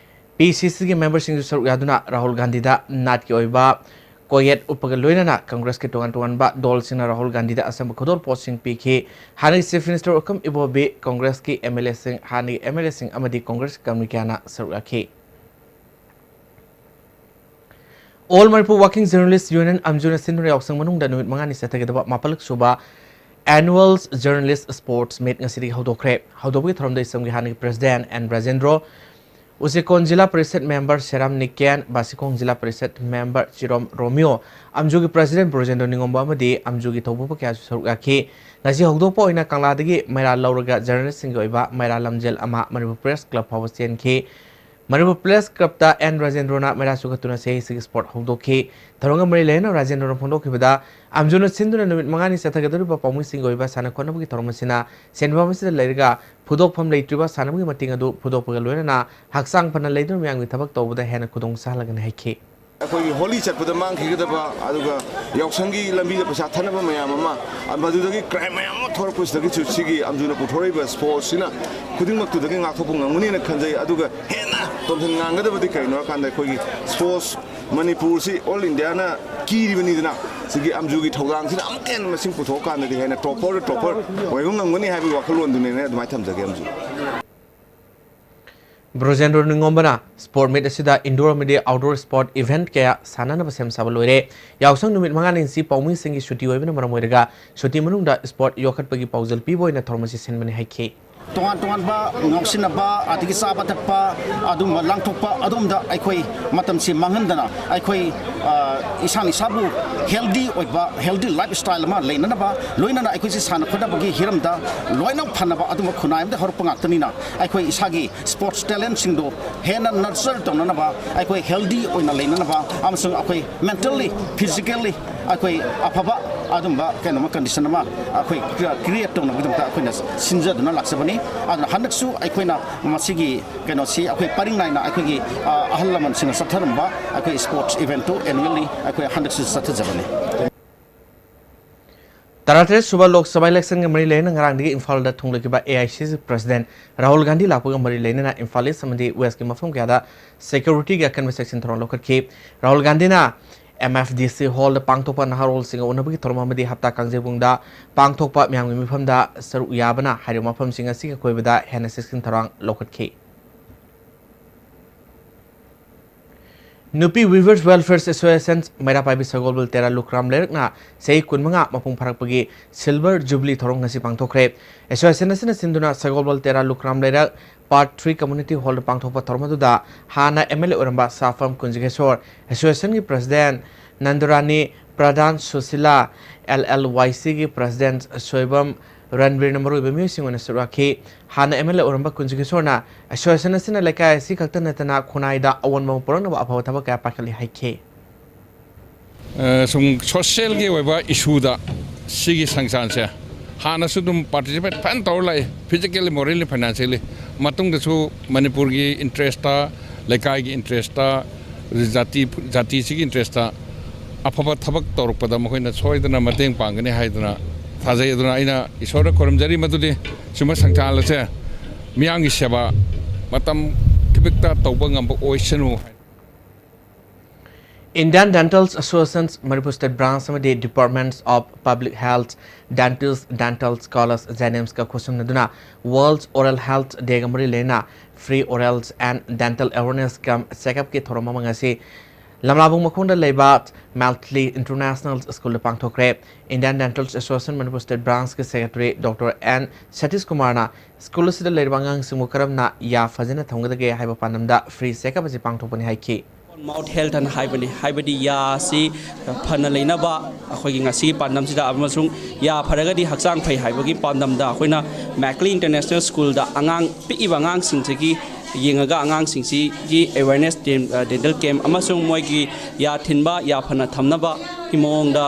ꯄꯤ ꯁꯤ ꯁꯤꯒꯤ ꯃꯦꯝꯕꯔꯁꯤꯡꯁꯨ ꯁꯔꯨꯛ ꯌꯥꯗꯨꯅ ꯔꯥꯍꯨꯜ ꯒꯥꯟꯙꯤꯗ ꯅꯥꯠꯀꯤ ꯑꯣꯏꯕ ꯀꯣꯌꯦꯠ ꯎꯞꯄꯒ ꯂꯣꯏꯅꯅ ꯀꯪꯒ꯭ꯔꯦꯁꯀꯤ ꯇꯣꯉꯥꯟ ꯇꯣꯉꯥꯟꯕ ꯗꯣꯜꯁꯤꯡꯅ ꯔꯥꯍꯨꯜ ꯒꯥꯟꯙꯤꯗ ꯑꯆꯝꯕ ꯈꯨꯗꯣꯜꯄꯣꯠꯁꯤꯡ ꯄꯤꯈꯤ꯫ ꯍꯥꯟꯅꯒꯤ ꯆꯤꯐ ꯃꯤꯅꯤꯁꯇꯔ ꯑꯣꯀꯝ ꯏꯕꯣꯕꯤ, ꯀꯪꯒ꯭ꯔꯦꯁꯀꯤ ꯑꯦꯝ ꯑꯦꯜ ꯑꯦꯁꯤꯡ, ꯍꯥꯟꯅꯒꯤ ꯑꯦꯝ ꯑꯦꯜ ꯑꯦꯁꯤꯡ ꯑꯃꯗꯤ ꯀꯪꯒ꯭ꯔꯦꯁꯀꯤ ꯀꯃꯤꯇꯤ ꯀꯌꯥꯅ ꯁꯔꯨꯛ ꯌꯥꯈꯤ꯫ All Manipur Working Journalist Union, ꯑꯝꯖꯨꯅ ꯁꯤꯟꯗꯨꯅ ꯌꯥꯎꯁꯪ ꯃꯅꯨꯡꯗ ꯅꯨꯃꯤꯠ ꯃꯉꯥꯅꯤ ꯆꯠꯊꯒꯗꯕ ꯃꯥꯄꯜꯂꯛ ꯁꯨꯕ Annual Journalist Sports Meet ꯉꯁꯤꯗꯒꯤ ꯍꯧꯗꯣꯛꯈ꯭ꯔꯦ꯫ ꯍꯧꯗꯣꯛꯄꯒꯤ ꯊꯧꯔꯝꯗ ꯏꯁꯝꯒꯤ ꯍꯥꯟꯅꯒꯤ president N Rajendro, Uchekon zila parishad member Seram Niken, Basikhong zila parishad member Chirom Romeo, ꯑꯝꯖꯨꯒꯤ ꯄ꯭ꯔꯁꯤꯗꯦꯟꯠ ꯕ꯭ꯔꯣꯖꯦꯟꯗ꯭ꯔꯣ ꯅꯤꯉꯣꯝꯕ ꯑꯃꯗꯤ ꯑꯝꯖꯨꯒꯤ ꯊꯧꯄꯨꯕ ꯀꯌꯥꯁꯨ ꯁꯔꯨꯛ ꯌꯥꯈꯤ꯫ ꯉꯁꯤ ꯍꯧꯗꯣꯛꯄ ꯑꯣꯏꯅ ꯀꯪꯂꯥꯗꯒꯤ ꯃꯩꯔꯥ ꯂꯧꯔꯒ ꯖꯔꯅꯦꯂꯤꯁꯁꯤꯡꯒꯤ ꯑꯣꯏꯕ ꯃꯩꯔꯥ ꯂꯝꯖꯦꯜ ꯑꯃ ꯃꯅꯤꯄꯨꯔ ꯄ꯭ꯔꯦꯁ ꯀ꯭ꯂꯕ ꯐꯥꯎꯕ ꯆꯦꯟꯈꯤ꯫ ꯃꯅꯤꯄꯨꯔ ꯄ꯭ꯔꯦꯁ ꯀ꯭ꯂꯕꯇ ꯑꯦꯟ ꯔꯥꯖꯦꯟꯗ꯭ꯔꯣꯅ ꯃꯩꯔꯥ ꯆꯨꯈꯠꯇꯨꯅ ꯁꯦ ꯁꯤꯒꯤ ꯁ꯭ꯄꯣꯔꯠ ꯍꯧꯗꯣꯛꯈꯤ꯫ ꯊꯧꯔꯝꯒ ꯃꯔꯤ ꯂꯩꯅꯅ ꯔꯥꯖꯦꯟꯗ꯭ꯔꯣꯅ ꯐꯣꯡꯗꯣꯛꯈꯤꯕꯗ, ꯑꯝꯖꯨꯅ ꯁꯤꯟꯗꯨꯅ ꯅꯨꯃꯤꯠ ꯃꯉꯥꯅꯤ ꯆꯠꯊꯒꯗꯧꯔꯤꯕ ꯄꯥꯎꯃꯤꯁꯤꯡꯒꯤ ꯑꯣꯏꯕ ꯁꯥꯟꯅ ꯈꯣꯠꯅꯕꯒꯤ ꯊꯧꯔꯝ ꯑꯁꯤꯅ ꯁꯦꯟꯐꯝ ꯑꯁꯤꯗ ꯂꯩꯔꯒ ꯐꯨꯗꯣꯛꯐꯝ ꯂꯩꯇ꯭ꯔꯤꯕ ꯁꯥꯟꯅꯕꯒꯤ ꯃꯇꯦꯡ ꯑꯗꯨ ꯐꯨꯗꯣꯛꯄꯒ ꯂꯣꯏꯅꯅ ꯍꯛꯆꯥꯡ ꯐꯅ ꯂꯩꯗꯨꯅ ꯃꯤꯌꯥꯝꯒꯤ ꯊꯕꯛ ꯇꯧꯕꯗ ꯍꯦꯟꯅ ꯈꯨꯗꯣꯡ ꯆꯥꯍꯜꯂꯒꯅꯤ ꯍꯥꯏꯈꯤ꯫ ꯑꯩꯈꯣꯏꯒꯤ ꯍꯣꯂꯤ ꯆꯠꯄꯗ ꯃꯥꯡꯈꯤꯒꯗꯕ, ꯑꯗꯨꯒ ꯌꯥꯎꯁꯪꯒꯤ ꯂꯝꯕꯤꯗ ꯄꯩꯁꯥ ꯊꯠꯅꯕ ꯃꯌꯥꯝ ꯑꯃ, ꯃꯗꯨꯗꯒꯤ ꯀ꯭ꯔꯥꯏꯝ ꯃꯌꯥꯝ ꯑꯃ ꯊꯣꯛꯂꯛꯄꯁꯤꯗꯒꯤꯁꯨ ꯁꯤꯒꯤ ꯑꯝꯖꯨꯅ ꯄꯨꯊꯣꯔꯛꯏꯕ ꯁ꯭ꯄꯣꯔꯠꯁꯤꯅ ꯈꯨꯗꯤꯡꯃꯛꯇꯨꯗꯒꯤ ꯉꯥꯛꯊꯣꯛꯄ ꯉꯝꯒꯅꯤꯅ ꯈꯟꯖꯩ꯫ ꯑꯗꯨꯒ ꯍꯦꯟꯅ ꯇꯣꯝꯊꯤꯟ ꯉꯥꯡꯒꯗꯕꯗꯤ ꯀꯔꯤꯅꯣ ꯍꯥꯏꯔꯀꯥꯟꯗ, ꯑꯩꯈꯣꯏꯒꯤ ꯁ꯭ꯄꯣꯔꯠꯁ ꯃꯅꯤꯄꯨꯔꯁꯤ ꯑꯣꯜ ꯏꯟꯗꯤꯌꯥꯅ ꯀꯤꯔꯤꯕꯅꯤꯗꯅ, ꯁꯤꯒꯤ ꯑꯝꯖꯨꯒꯤ ꯊꯧꯗꯥꯡꯁꯤꯅ ꯑꯃꯨꯛꯀ ꯍꯦꯟꯅ ꯃꯁꯤꯡ ꯄꯨꯊꯣꯛꯑꯀꯥꯟꯗꯗꯤ ꯍꯦꯟꯅ ꯇꯣꯞꯄꯔꯗ ꯇꯣꯞꯄꯔ ꯑꯣꯏꯕ ꯉꯝꯒꯅꯤ ꯍꯥꯏꯕꯒꯤ ꯋꯥꯈꯜꯂꯣꯟꯗꯨꯅꯦꯅ ꯑꯗꯨꯃꯥꯏꯅ ꯊꯝꯖꯒꯦ ꯑꯝꯖꯨ꯫ ꯕ꯭ꯔꯣꯖꯦꯟꯗ꯭ꯔꯣ ꯅꯤꯉꯣꯝꯕꯅ ꯁ꯭ꯄꯣꯔꯠ ꯃꯤꯠ ꯑꯁꯤꯗ ꯏꯟꯗꯣꯔ ꯑꯃꯗꯤ ꯑꯥꯎꯠꯗꯣꯔ ꯁ꯭ꯄꯣꯔꯠ ꯏꯚꯦꯟꯠ ꯀꯌꯥ ꯁꯥꯟꯅꯅꯕ ꯁꯦꯝ ꯁꯥꯕ ꯂꯣꯏꯔꯦ꯫ ꯌꯥꯎꯁꯪ ꯅꯨꯃꯤꯠ ꯃꯉꯥꯅꯤ ꯑꯁꯤ ꯄꯥꯎꯃꯤꯁꯤꯡꯒꯤ ꯁꯨꯇꯤ ꯑꯣꯏꯕꯅ ꯃꯔꯝ ꯑꯣꯏꯔꯒ ꯁꯨꯇꯤ ꯃꯅꯨꯡꯗ ꯁ꯭ꯄꯣꯔꯠ ꯌꯣꯛꯈꯠꯄꯒꯤ ꯄꯥꯎꯖꯦꯜ ꯄꯤꯕ ꯑꯣꯏꯅ ꯊꯧꯔꯝ ꯑꯁꯤ ꯁꯤꯟꯕꯅꯤ ꯍꯥꯏꯈꯤ꯫ ꯇꯣꯉꯥꯟ ꯇꯣꯉꯥꯟꯕ ꯉꯥꯎꯁꯤꯟꯅꯕ, ꯑꯗꯒꯤ ꯆꯥꯕ ꯊꯛꯄ, ꯑꯗꯨꯝꯕ ꯂꯥꯡꯊꯣꯛꯄ, ꯑꯗꯣꯝꯗ ꯑꯩꯈꯣꯏ ꯃꯇꯝꯁꯤ ꯃꯥꯡꯍꯟꯗꯅ ꯑꯩꯈꯣꯏ, ꯑ, ꯏꯁꯥꯅ ꯏꯁꯥꯕꯨ ꯍꯦꯜꯗꯤ ꯑꯣꯏꯕ, ꯍꯦꯜꯗꯤ ꯂꯥꯏꯐ ꯁ꯭ꯇꯥꯏꯜ ꯑꯃ ꯂꯩꯅꯅꯕ, ꯂꯣꯏꯅꯅ ꯑꯩꯈꯣꯏꯁꯤ ꯁꯥꯟꯅ ꯈꯣꯠꯅꯕꯒꯤ ꯍꯤꯔꯝꯗ ꯂꯣꯏꯅ ꯐꯅꯕ ꯑꯗꯨꯝꯕ ꯈꯨꯟꯅꯥꯏ ꯑꯃꯗ ꯍꯧꯔꯛꯄ ꯉꯥꯛꯇꯅꯤꯅ, ꯑꯩꯈꯣꯏ ꯏꯁꯥꯒꯤ ꯁ꯭ꯄꯣꯔꯠꯁ ꯇꯦꯂꯦꯟꯠꯁꯤꯡꯗꯣ ꯍꯦꯟꯅ ꯅꯔꯆꯔ ꯇꯧꯅꯅꯕ, ꯑꯩꯈꯣꯏ ꯍꯦꯜꯗꯤ ꯑꯣꯏꯅ ꯂꯩꯅꯅꯕ ꯑꯃꯁꯨꯡ ꯑꯩꯈꯣꯏ ꯃꯦꯟꯇꯦꯜꯂꯤ, ꯐꯤꯖꯤꯀꯦꯜꯂꯤ ꯑꯩꯈꯣꯏ ꯑꯐꯕ ꯑꯗꯨꯝꯕ ꯀꯩꯅꯣꯃ ꯀꯟꯗꯤꯁꯟ ꯑꯃ ꯑꯩꯈꯣꯏ ꯀ꯭ꯔꯤꯌꯦꯠ ꯇꯧꯅꯕꯒꯤꯗꯃꯛꯇ ꯑꯩꯈꯣꯏꯅ ꯁꯤꯟꯖꯗꯨꯅ ꯂꯥꯛꯆꯕꯅꯤ꯫ ꯑꯗꯨꯅ ꯍꯟꯗꯛꯁꯨ ꯑꯩꯈꯣꯏꯅ ꯃꯁꯤꯒꯤ ꯀꯩꯅꯣꯁꯤ ꯑꯩꯈꯣꯏ ꯄꯔꯤꯡ ꯅꯥꯏꯅ ꯑꯩꯈꯣꯏꯒꯤ, ꯑ, ꯑꯍꯜ ꯂꯃꯟꯁꯤꯡꯅ ꯆꯠꯊꯔꯝꯕ ꯑꯩꯈꯣꯏ ꯁ꯭ꯄꯣꯔꯠꯁ ꯏꯚꯦꯟꯠꯇꯨ ꯑꯦꯅꯨꯋꯦꯜꯂꯤ ꯑꯩꯈꯣꯏ ꯍꯟꯗꯛꯁꯨ ꯆꯠꯊꯖꯕꯅꯤ꯫ ꯇꯔꯥꯇꯔꯦꯠ ꯁꯨꯕ ꯂꯣꯛ ꯁꯚꯥ ꯏꯂꯦꯛꯁꯟꯒ ꯃꯔꯤ ꯂꯩꯅꯅ ꯉꯔꯥꯡꯗꯒꯤ ꯏꯝꯐꯥꯜꯗ ꯊꯨꯡꯂꯈꯤꯕ ꯑꯦ ꯑꯥꯏ ꯁꯤ ꯁꯤ ꯄ꯭ꯔꯁꯤꯗꯦꯟꯠ ꯔꯥꯍꯨꯜ ꯒꯥꯟꯙꯤ ꯂꯥꯛꯄꯒ ꯃꯔꯤ ꯂꯩꯅꯅ ꯏꯝꯐꯥꯜ ꯏꯁ ꯑꯃꯗꯤ ꯋꯦꯁꯀꯤ ꯃꯐꯝ ꯀꯌꯥꯗ ꯁꯦꯀ꯭ꯌꯨꯔꯤꯇꯤꯒꯤ ꯑꯀꯟꯕ ꯆꯦꯛꯁꯤꯟ ꯊꯧꯔꯥꯡ ꯂꯧꯈꯠꯈꯤ꯫ ꯔꯥꯍꯨꯜ ꯒꯥꯟꯙꯤꯅ ꯑꯦꯝ ꯑꯦꯐ ꯗꯤ ꯁꯤ ꯍꯣꯜꯗ ꯄꯥꯡꯊꯣꯛꯄ ꯅꯍꯥꯔꯣꯜꯁꯤꯡꯒ ꯎꯅꯕꯒꯤ ꯊꯧꯔꯝ ꯑꯃꯗꯤ ꯍꯞꯇꯥ ꯀꯥꯡꯖꯩꯕꯨꯡꯗ ꯄꯥꯡꯊꯣꯛꯄ ꯃꯤꯌꯥꯝꯒꯤ ꯃꯤꯐꯝꯗ ꯁꯔꯨꯛ ꯌꯥꯕꯅ ꯍꯥꯏꯔꯤꯕ ꯃꯐꯝꯁꯤꯡ ꯑꯁꯤꯒꯤ ꯑꯀꯣꯏꯕꯗ ꯍꯦꯟꯅ ꯆꯦꯛꯁꯤꯟ ꯊꯧꯔꯥꯡ ꯂꯧꯈꯠꯈꯤ꯫ ꯅꯨꯄꯤ Weavers Welfare Association ꯃꯩꯔꯥ ꯄꯥꯏꯕꯤ ꯁꯒꯣꯜꯕꯜ ꯇꯦꯔꯥ ꯂꯨꯈ꯭ꯔꯥꯝ ꯂꯩꯔꯛꯅ ꯆꯍꯤ ꯀꯨꯟꯃꯉꯥ ꯃꯄꯨꯡ ꯐꯥꯔꯛꯄꯒꯤ Silver Jubilee ꯊꯧꯔꯝ ꯉꯁꯤ ꯄꯥꯡꯊꯣꯛꯈ꯭ꯔꯦ꯫ Association ꯑꯁꯤꯅ ꯁꯤꯟꯗꯨꯅ ꯁꯒꯣꯜꯕꯜ ꯇꯦꯔꯥ ꯂꯨꯈ꯭ꯔꯥꯝ ꯂꯩꯔꯛ Part three Community Hall ꯗ ꯄꯥꯡꯊꯣꯛꯄ ꯊꯧꯔꯝ ꯑꯗꯨꯗ ꯍꯥꯟꯅ ꯑꯦꯝ ꯑꯦꯜ ꯑꯦ ꯑꯣꯏꯔꯝꯕ ꯁꯥꯐꯝ ꯀꯨꯟꯖꯒꯦꯁꯣꯔ, Association ꯒꯤ President ꯅꯟꯗꯨꯔꯥꯅꯤ ꯄ꯭ꯔꯙꯥꯟ ꯁꯨꯁꯤꯂꯥ, ꯑꯦꯜ ꯑꯦꯜ ꯋꯥꯏ ꯁꯤ ꯒꯤ President ꯁꯣꯏꯕꯝ ꯔꯟꯕꯤꯔꯅ ꯃꯔꯨꯑꯣꯏꯕ ꯃꯤꯑꯣꯏꯁꯤꯡ ꯑꯣꯏꯅ ꯁꯔꯨꯛ ꯌꯥꯈꯤ꯫ ꯍꯥꯟꯅ ꯑꯦꯝ ꯑꯦꯜ ꯑꯦ ꯑꯣꯏꯔꯝꯕ ꯀꯨꯟꯖꯒꯦꯁꯣꯔꯅ Association ꯑꯁꯤꯅ ꯂꯩꯀꯥꯏ ꯑꯁꯤ ꯈꯛꯇ ꯅꯠꯇꯅ ꯈꯨꯟꯅꯥꯏꯗ ꯑꯑꯣꯟꯕ ꯑꯃ ꯄꯨꯔꯛꯅꯕ ꯑꯐꯕ ꯊꯕꯛ ꯀꯌꯥ ꯄꯥꯏꯈꯠꯂꯤ ꯍꯥꯏꯈꯤ꯫ ꯑ, ꯁꯨꯝ ꯁꯣꯁꯤꯌꯦꯜꯒꯤ ꯑꯣꯏꯕ ꯏꯁꯨꯗ ꯁꯤꯒꯤ ꯁꯪꯁꯥꯟꯁꯦ ꯍꯥꯟꯅꯁꯨ ꯑꯗꯨꯝ ꯄꯥꯔꯇꯤꯁꯤꯄꯦꯠ ꯐꯖꯅ ꯇꯧꯔ ꯂꯥꯛꯏ, ꯐꯤꯖꯤꯀꯦꯜꯂꯤ, ꯃꯣꯔꯦꯜꯂꯤ, ꯐꯥꯏꯅꯥꯟꯁꯤꯌꯦꯜꯂꯤ꯫ ꯃꯇꯨꯡꯗꯁꯨ ꯃꯅꯤꯄꯨꯔꯒꯤ ꯏꯟꯇꯔꯦꯁꯇ, ꯂꯩꯀꯥꯏꯒꯤ ꯏꯟꯇꯔꯦꯁꯇ, ꯖꯥꯇꯤ, ꯖꯥꯇꯤꯁꯤꯒꯤ ꯏꯟꯇꯔꯦꯁꯇ ꯑꯐꯕ ꯊꯕꯛ ꯇꯧꯔꯛꯄꯗ ꯃꯈꯣꯏꯅ ꯁꯣꯏꯗꯅ ꯃꯇꯦꯡ ꯄꯥꯡꯒꯅꯤ ꯍꯥꯏꯗꯅ ꯊꯥꯖꯩ꯫ ꯑꯗꯨꯅ ꯑꯩꯅ ꯏꯁꯣꯔꯗ ꯈꯨꯔꯨꯝꯖꯔꯤ ꯃꯗꯨꯗꯤ ꯁꯨꯝꯕ ꯁꯪꯁꯥꯟ ꯑꯁꯦ ꯃꯤꯌꯥꯝꯒꯤ ꯁꯦꯕꯥ ꯃꯇꯝ ꯈꯤꯕꯤꯛꯇ ꯇꯧꯕ ꯉꯝꯕ ꯑꯣꯏꯁꯅꯨ ꯍꯥꯏꯅ꯫ Indian Dental Association Manipur State Branch ꯑꯃꯗꯤ Departments of Public Health, Dentists, Dental Scholars, JANIMSꯀ ꯈꯨꯠꯁꯝꯅꯗꯨꯅ World Oral Health Dayꯒ ꯃꯔꯤ ꯂꯩꯅꯅ Free Orals and Dental Awareness cum Checkupꯀꯤ ꯊꯧꯔꯝ ꯑꯃ ꯉꯁꯤ ꯂꯝꯂꯥꯕꯨꯡ ꯃꯈꯣꯡꯗ ꯂꯩꯕ Meltley International Schoolꯗ ꯄꯥꯡꯊꯣꯛꯈ꯭ꯔꯦ꯫ Indian Dental Association Manipur State Branchꯀꯤ Secretary Doctor N Satish ꯀꯨꯃꯥꯔꯅ school ꯑꯁꯤꯗ ꯂꯩꯔꯤꯕ ꯑꯉꯥꯡꯁꯤꯡꯕꯨ ꯀꯔꯝꯅ ꯌꯥ ꯐꯖꯅ ꯊꯝꯒꯗꯒꯦ ꯍꯥꯏꯕ ꯄꯥꯟꯗꯝꯗ free checkup ꯑꯁꯤ ꯄꯥꯡꯊꯣꯛꯄꯅꯤ ꯍꯥꯏꯈꯤ꯫ Mouth health ꯍꯥꯏꯅ ꯍꯥꯏꯕꯅꯤ, ꯍꯥꯏꯕꯗꯤ ꯌꯥ ꯑꯁꯤ ꯐꯅ ꯂꯩꯅꯕ ꯑꯩꯈꯣꯏꯒꯤ ꯉꯁꯤꯒꯤ ꯄꯥꯟꯗꯝꯁꯤꯗ, ꯑꯃꯁꯨꯡ ꯌꯥ ꯐꯔꯒꯗꯤ ꯍꯛꯆꯥꯡ ꯐꯩ ꯍꯥꯏꯕꯒꯤ ꯄꯥꯟꯗꯝꯗ ꯑꯩꯈꯣꯏꯅ Meltley International Schoolꯗ ꯑꯉꯥꯡ, ꯄꯤꯛꯏꯕ ꯑꯉꯥꯡꯁꯤꯡꯁꯤꯒꯤ ꯌꯦꯡꯉꯒ ꯑꯉꯥꯡꯁꯤꯡꯁꯤꯒꯤ awareness ꯗꯦꯟ-, ꯑ, dental camp ꯑꯃꯁꯨꯡ ꯃꯣꯏꯒꯤ ꯌꯥ ꯊꯤꯟꯕ, ꯌꯥ ꯐꯅ ꯊꯝꯅꯕꯒꯤ ꯃꯑꯣꯡꯗ,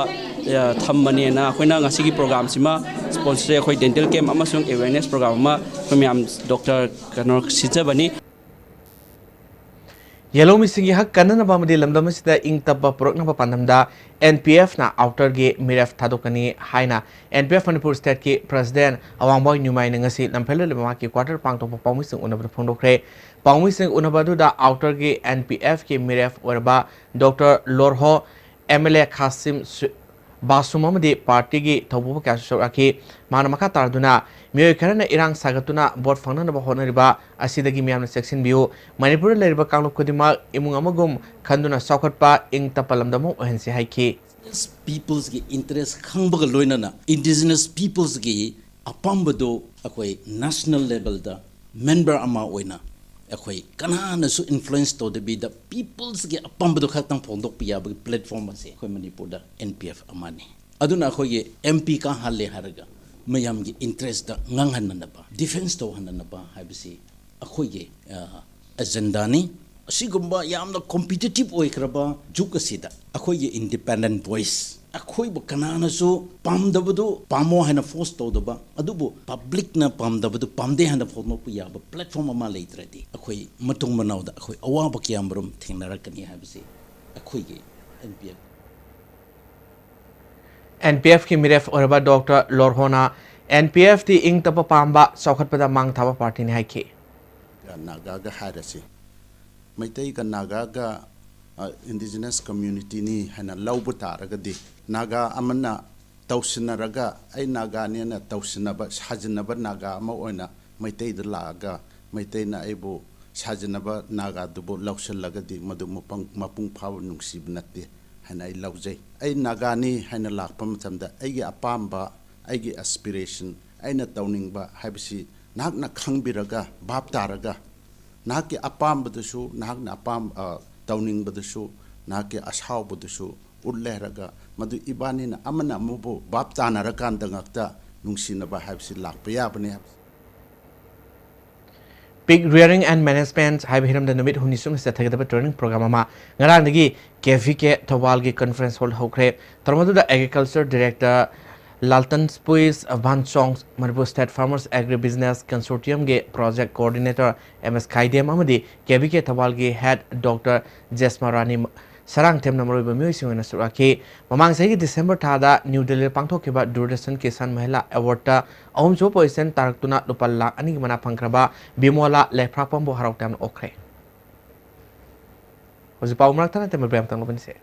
ꯑ, ꯊꯝꯕꯅꯦꯅ ꯑꯩꯈꯣꯏꯅ ꯉꯁꯤꯒꯤ programꯁꯤꯃ sponsor, ꯑꯩꯈꯣꯏ dental camp ꯑꯃꯁꯨꯡ awareness program ꯑꯃ ꯑꯩꯈꯣꯏ ꯃꯌꯥꯝ ꯗꯣꯛꯇꯔ ꯀꯩꯅꯣ ꯁꯤꯟꯖꯕꯅꯤ꯫ ꯌꯦꯜꯍꯧꯃꯤꯁꯤꯡꯒꯤ ꯍꯛ ꯀꯟꯅꯅꯕ ꯑꯃꯗꯤ ꯂꯝꯗꯝ ꯑꯁꯤꯗ ꯏꯪ ꯇꯞꯄ ꯄꯨꯔꯛꯅꯕ ꯄꯥꯟꯗꯝꯗ NPFꯅ outerꯒꯤ ꯃꯤꯔꯦꯞ ꯊꯥꯗꯣꯛꯀꯅꯤ ꯍꯥꯏꯅ NPF ꯃꯅꯤꯄꯨꯔ stateꯀꯤ president ꯑꯋꯥꯡꯕꯣꯏ ꯅ꯭ꯌꯨꯃꯥꯏꯅ ꯉꯁꯤ ꯂꯝꯐꯦꯜꯗ ꯂꯩꯕ ꯃꯍꯥꯛꯀꯤ quarter ꯄꯥꯡꯊꯣꯛꯄ ꯄꯥꯎꯃꯤꯁꯤꯡ ꯎꯅꯕꯗ ꯐꯣꯡꯗꯣꯛꯈ꯭ꯔꯦ꯫ ꯄꯥꯎꯃꯤꯁꯤꯡ ꯎꯅꯕ ꯑꯗꯨꯗ outerꯒꯤ NPFꯀꯤ ꯃꯤꯔꯦꯞ ꯑꯣꯏꯔꯕ ꯗꯣꯛꯇꯔ ꯂꯣꯔꯍꯣ, MLA ꯈꯥꯁꯤꯝ ꯁꯨ-, ꯕꯥꯁꯨꯝ ꯑꯃꯗꯤ partyꯒꯤ ꯊꯧ ꯄꯨꯕ ꯀꯌꯥꯁꯨ ꯁꯔꯨꯛ ꯌꯥꯈꯤ꯫ ꯃꯍꯥꯛꯅ ꯃꯈꯥ ꯇꯥꯔꯗꯨꯅ, ꯃꯤꯑꯣꯏ ꯈꯔꯅ ꯏꯔꯥꯡ ꯁꯥꯒꯠꯇꯨꯅ vote ꯐꯪꯅꯅꯕ ꯍꯣꯠꯅꯔꯤꯕ ꯑꯁꯤꯗꯒꯤ ꯃꯤꯌꯥꯝꯅ ꯆꯦꯛꯁꯤꯟꯕꯤꯌꯨ꯫ ꯃꯅꯤꯄꯨꯔꯗ ꯂꯩꯔꯤꯕ ꯀꯥꯡꯂꯨꯞ ꯈꯨꯗꯤꯡꯃꯛ ꯏꯃꯨꯡ ꯑꯃꯒꯨꯝ ꯈꯟꯗꯨꯅ ꯆꯥꯎꯈꯠꯄ ꯏꯪ ꯇꯞꯄ ꯂꯝꯗꯝ ꯑꯃ ꯑꯣꯏꯍꯟꯁꯤ ꯍꯥꯏꯈꯤ꯫ Indigenous peoplesꯀꯤ interest ꯈꯪꯕꯒ ꯂꯣꯏꯅꯅ indigenous peoplesꯀꯤ ꯑꯄꯥꯝꯕꯗꯨ ꯑꯩꯈꯣꯏ national levelꯗ member ꯑꯃ ꯑꯣꯏꯅ ꯑꯩꯈꯣꯏ ꯀꯅꯥꯅꯁꯨ influence ꯇꯧꯗꯕꯤꯗ peoplesꯀꯤ ꯑꯄꯥꯝꯕꯗꯨ ꯈꯛꯇꯪ ꯐꯣꯡꯗꯣꯛꯄ ꯌꯥꯕꯒꯤ platform ꯑꯁꯤ ꯑꯩꯈꯣꯏ ꯃꯅꯤꯄꯨꯔꯗ NPF ꯑꯃꯅꯤ꯫ ꯑꯗꯨꯅ ꯑꯩꯈꯣꯏꯒꯤ MP ꯀꯥꯍꯜꯂꯦ ꯍꯥꯏꯔꯒ ꯃꯌꯥꯝꯒꯤ interestꯇ ꯉꯥꯡꯍꯟꯅꯅꯕ, defence ꯇꯧꯍꯟꯅꯅꯕ ꯍꯥꯏꯕꯁꯤ ꯑꯩꯈꯣꯏꯒꯤ, ꯑ, agendaꯅꯤ꯫ ꯑꯁꯤꯒꯨꯝꯕ ꯌꯥꯝꯅ competitive ꯑꯣꯏꯈ꯭ꯔꯕ ꯖꯨꯒ ꯑꯁꯤꯗ ꯑꯩꯈꯣꯏꯒꯤ independent voice, ꯑꯩꯈꯣꯏꯕꯨ ꯀꯅꯥꯅꯁꯨ ꯄꯥꯝꯗꯕꯗꯨ ꯄꯥꯝꯃꯣ ꯍꯥꯏꯅ force ꯇꯧꯗꯕ, ꯑꯗꯨꯕꯨ publicꯅ ꯄꯥꯝꯗꯕꯗꯨ ꯄꯥꯝꯗꯦ ꯍꯥꯏꯅ ꯐꯣꯡꯗꯣꯛꯄ ꯌꯥꯕ platform ꯑꯃ ꯂꯩꯇ꯭ꯔꯗꯤ ꯑꯩꯈꯣꯏ ꯃꯇꯨꯡ ꯃꯅꯥꯎꯗ ꯑꯩꯈꯣꯏ ꯑꯋꯥꯕ ꯀꯌꯥꯃꯔꯨꯝ ꯊꯦꯡꯅꯔꯛꯀꯅꯤ ꯍꯥꯏꯕꯁꯤ ꯑꯩꯈꯣꯏꯒꯤ NPF꯫ NPFꯀꯤ ꯃꯤꯔꯦꯞ ꯑꯣꯏꯔꯕ ꯗꯣꯛꯇꯔ ꯂꯣꯔꯍꯣꯅ NPFꯇꯤ ꯏꯪ ꯇꯞꯄ ꯄꯥꯝꯕ, ꯆꯥꯎꯈꯠꯄꯗ ꯃꯥꯡ ꯊꯥꯕ partyꯅꯤ ꯍꯥꯏꯈꯤ꯫ ꯅꯥꯒꯥꯒ ꯍꯥꯏꯔꯁꯤ, ꯃꯩꯇꯩꯒ ꯅꯥꯒꯥꯒ ꯏꯟꯗꯤꯖꯤꯅꯁ ꯀꯝꯃ꯭ꯌꯨꯅꯤꯇꯤꯅꯤ ꯍꯥꯏꯅ ꯂꯧꯕ ꯇꯥꯔꯒꯗꯤ, ꯅꯥꯒꯥ ꯑꯃꯅ ꯇꯧꯁꯤꯟꯅꯔꯒ, ꯑꯩ ꯅꯥꯒꯥꯅꯦꯅ ꯇꯧꯁꯤꯟꯅꯕ, ꯁꯥꯖꯤꯟꯅꯕ ꯅꯥꯒꯥ ꯑꯃ ꯑꯣꯏꯅ ꯃꯩꯇꯩꯗ ꯂꯥꯛꯑꯒ, ꯃꯩꯇꯩꯅ ꯑꯩꯕꯨ ꯁꯥꯖꯤꯟꯅꯕ ꯅꯥꯒꯥꯗꯨꯕꯨ ꯂꯧꯁꯤꯜꯂꯒꯗꯤ, ꯃꯗꯨ ꯃꯄꯨꯡ, ꯃꯄꯨꯡ ꯐꯥꯕ ꯅꯨꯡꯁꯤꯕ ꯅꯠꯇꯦ ꯍꯥꯏꯅ ꯑꯩ ꯂꯧꯖꯩ꯫ ꯑꯩ ꯅꯥꯒꯥꯅꯤ ꯍꯥꯏꯅ ꯂꯥꯛꯄ ꯃꯇꯝꯗ, ꯑꯩꯒꯤ ꯑꯄꯥꯝꯕ, ꯑꯩꯒꯤ ꯑꯦꯁꯄꯤꯔꯦꯁꯟ, ꯑꯩꯅ ꯇꯧꯅꯤꯡꯕ ꯍꯥꯏꯕꯁꯤ ꯅꯍꯥꯛꯅ ꯈꯪꯕꯤꯔꯒ, ꯚꯥꯞ ꯇꯥꯔꯒ, ꯅꯍꯥꯛꯀꯤ ꯑꯄꯥꯝꯕꯗꯨꯁꯨ, ꯅꯍꯥꯛꯅ ꯑꯄꯥꯝ-, ꯑ, ꯇꯧꯅꯤꯡꯕꯗꯨꯁꯨ, ꯅꯍꯥꯛꯀꯤ ꯑꯁꯥꯎꯕꯗꯨꯁꯨ ꯎꯠꯂꯦ ꯍꯥꯏꯔꯒ, ꯃꯗꯨ ꯏꯕꯥꯅꯤꯅ ꯑꯃꯅ ꯑꯃꯕꯨ ꯚꯥꯞ ꯇꯥꯅꯔꯀꯥꯟꯗ ꯉꯥꯛꯇ ꯅꯨꯡꯁꯤꯅꯕ ꯍꯥꯏꯕꯁꯤ ꯂꯥꯛꯄ ꯌꯥꯕꯅꯤ ꯍꯥꯏꯕꯁꯤ꯫ Pig Rearing and Management ꯍꯥꯏꯕ ꯍꯤꯔꯝꯗ ꯅꯨꯃꯤꯠ ꯍꯨꯝꯅꯤ ꯆꯨꯞꯅ ꯆꯠꯊꯒꯗꯕ training program ꯑꯃ ꯉꯔꯥꯡꯗꯒꯤ ꯀꯦ ꯚꯤ ꯀꯦ ꯊꯧꯕꯥꯜꯒꯤ conference hall ꯍꯧꯈ꯭ꯔꯦ꯫ ꯊꯧꯔꯝ ꯑꯗꯨꯗ Agriculture Director Lalton Puis Vanchong, Manipur State Farmers Agri Business Consortium ꯒꯤ Project Coordinator M S Khaidem ꯑꯃꯗꯤ ꯀꯦ ꯚꯤ ꯀꯦ ꯊꯧꯕꯥꯜꯒꯤ Head Doctor ꯖꯦꯁꯃꯥ ꯔꯥꯅꯤ ꯁꯔꯥꯡꯊꯦꯝꯅ ꯃꯔꯨꯑꯣꯏꯕ ꯃꯤꯑꯣꯏꯁꯤꯡ ꯑꯣꯏꯅ ꯁꯔꯨꯛ ꯌꯥꯈꯤ꯫ ꯃꯃꯥꯡ ꯆꯍꯤꯒꯤ December ꯊꯥꯗ ꯅ꯭ꯌꯨ ꯗꯦꯜꯂꯤꯗ ꯄꯥꯡꯊꯣꯛꯈꯤꯕ ꯗꯨꯔꯗꯔꯁꯟ ꯀꯤꯁꯥꯟ ꯃꯍꯤꯂꯥ Award ꯇ ꯑꯍꯨꯝꯁꯨꯕ position ꯇꯥꯔꯛꯇꯨꯅ ꯂꯨꯄꯥ ꯂꯥꯈ ꯑꯅꯤꯒꯤ ꯃꯅꯥ ꯐꯪꯈ꯭ꯔꯕ ꯕꯤꯃꯣꯂꯥ ꯂꯩꯐ꯭ꯔꯥꯛꯄꯝꯕꯨ ꯍꯔꯥꯎ ꯇꯌꯥꯝꯅ ꯑꯣꯛꯈ꯭ꯔꯦ꯫ ꯍꯧꯖꯤꯛ ꯄꯥꯎ ꯃꯔꯛ ꯊꯠꯅ ꯇꯦꯝꯕ ꯕ꯭ꯔꯦꯛ ꯑꯃꯇꯪ ꯂꯧꯕꯅꯤꯁꯦ꯫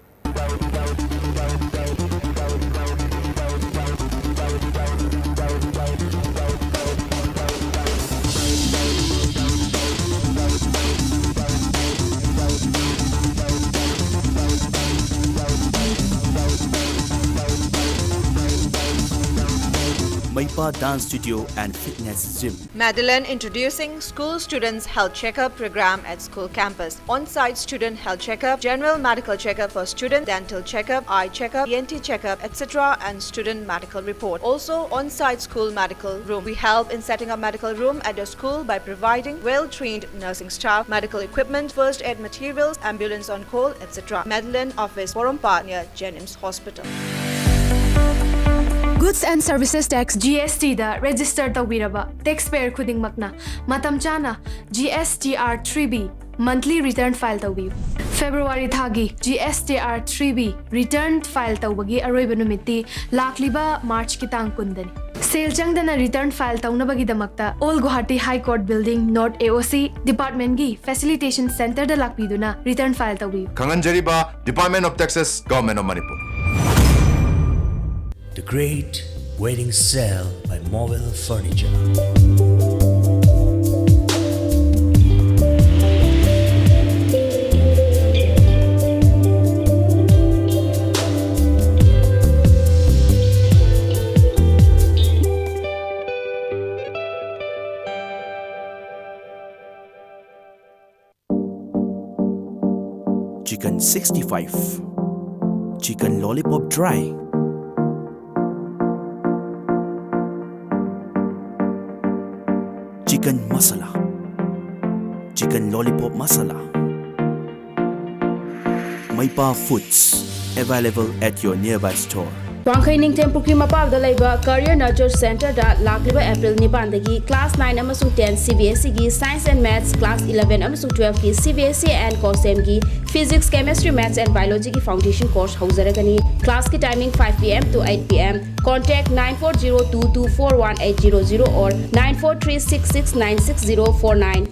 Meipa Dance Studio and Fitness Gym. Madeline introducing School Students Health Checkup program at school campus. On-site student health checkup, general medical checkup for student, dental checkup, eye checkup, E N T checkup, et cetera, and student medical report. Also, on-site school medical room. We help in setting up medical room at your school by providing well-trained nursing staff, medical equipment, first aid materials, ambulance on call, et cetera. Madeline office, Porompat near Jennings Hospital. Goods and Services Tax, G S T the register ꯇꯧꯕꯤꯔꯕ taxpayer ꯈꯨꯗꯤꯡꯃꯛꯅ ꯃꯇꯝ ꯆꯥꯅ G S T R three B monthly return file ꯇꯧꯕꯤꯌꯨ꯫ February ꯊꯥꯒꯤ G S T R three B return file ꯇꯧꯕꯒꯤ ꯑꯔꯣꯏꯕ ꯅꯨꯃꯤꯠꯇꯤ ꯂꯥꯛꯂꯤꯕ March ꯀꯤ ꯇꯥꯡ ꯀꯨꯟꯗꯅꯤ꯫ ꯁꯦꯜ ꯆꯪꯗꯅ ꯔꯤꯇꯔꯟ ꯐꯥꯏꯜ ꯇꯧꯅꯕꯒꯤꯗꯃꯛꯇ Old Guwahati High Court Building, North A O C, ꯗꯤꯄꯥꯔꯠꯃꯦꯟꯒꯤ ꯐꯦꯁꯤꯂꯤꯇꯦꯁꯟ ꯁꯦꯟꯇꯔꯗ ꯂꯥꯛꯄꯤꯗꯨꯅ ꯔꯤꯇꯔꯟ ꯐꯥꯏꯜ ꯇꯧꯕꯤꯌꯨ꯫ ꯈꯪꯍꯟꯖꯔꯤꯕ, Department of Taxes, Government of Manipur. The Great Wedding Sale by Mobile Furniture. Chicken sixty-five, chicken lollipop dry, chicken masala, chicken lollipop masala. Maipa Foods, available at your nearby store. ꯋꯥꯡꯈꯩ ꯅꯤꯡꯊꯦꯝ ꯄꯨꯈ꯭ꯔꯤ ꯃꯄꯥꯜꯗ ꯂꯩꯕ Career Nurture Centerꯗ ꯂꯥꯛꯂꯤꯕ April ꯅꯤꯄꯥꯟꯗꯒꯤ class nine ꯑꯃꯁꯨꯡ ten C B S Eꯒꯤ Science and Maths, class eleven ꯑꯃꯁꯨꯡ twelveꯀꯤ C B S E and COSMEꯒꯤ Physics, Chemistry, Maths and Biologyꯒꯤ foundation course ꯍꯧꯖꯔꯒꯅꯤ꯫ Classꯀꯤ timing five P M to eight P M. Contact nine four zero two two four one eight zero zero or nine four three six six nine six zero four nine.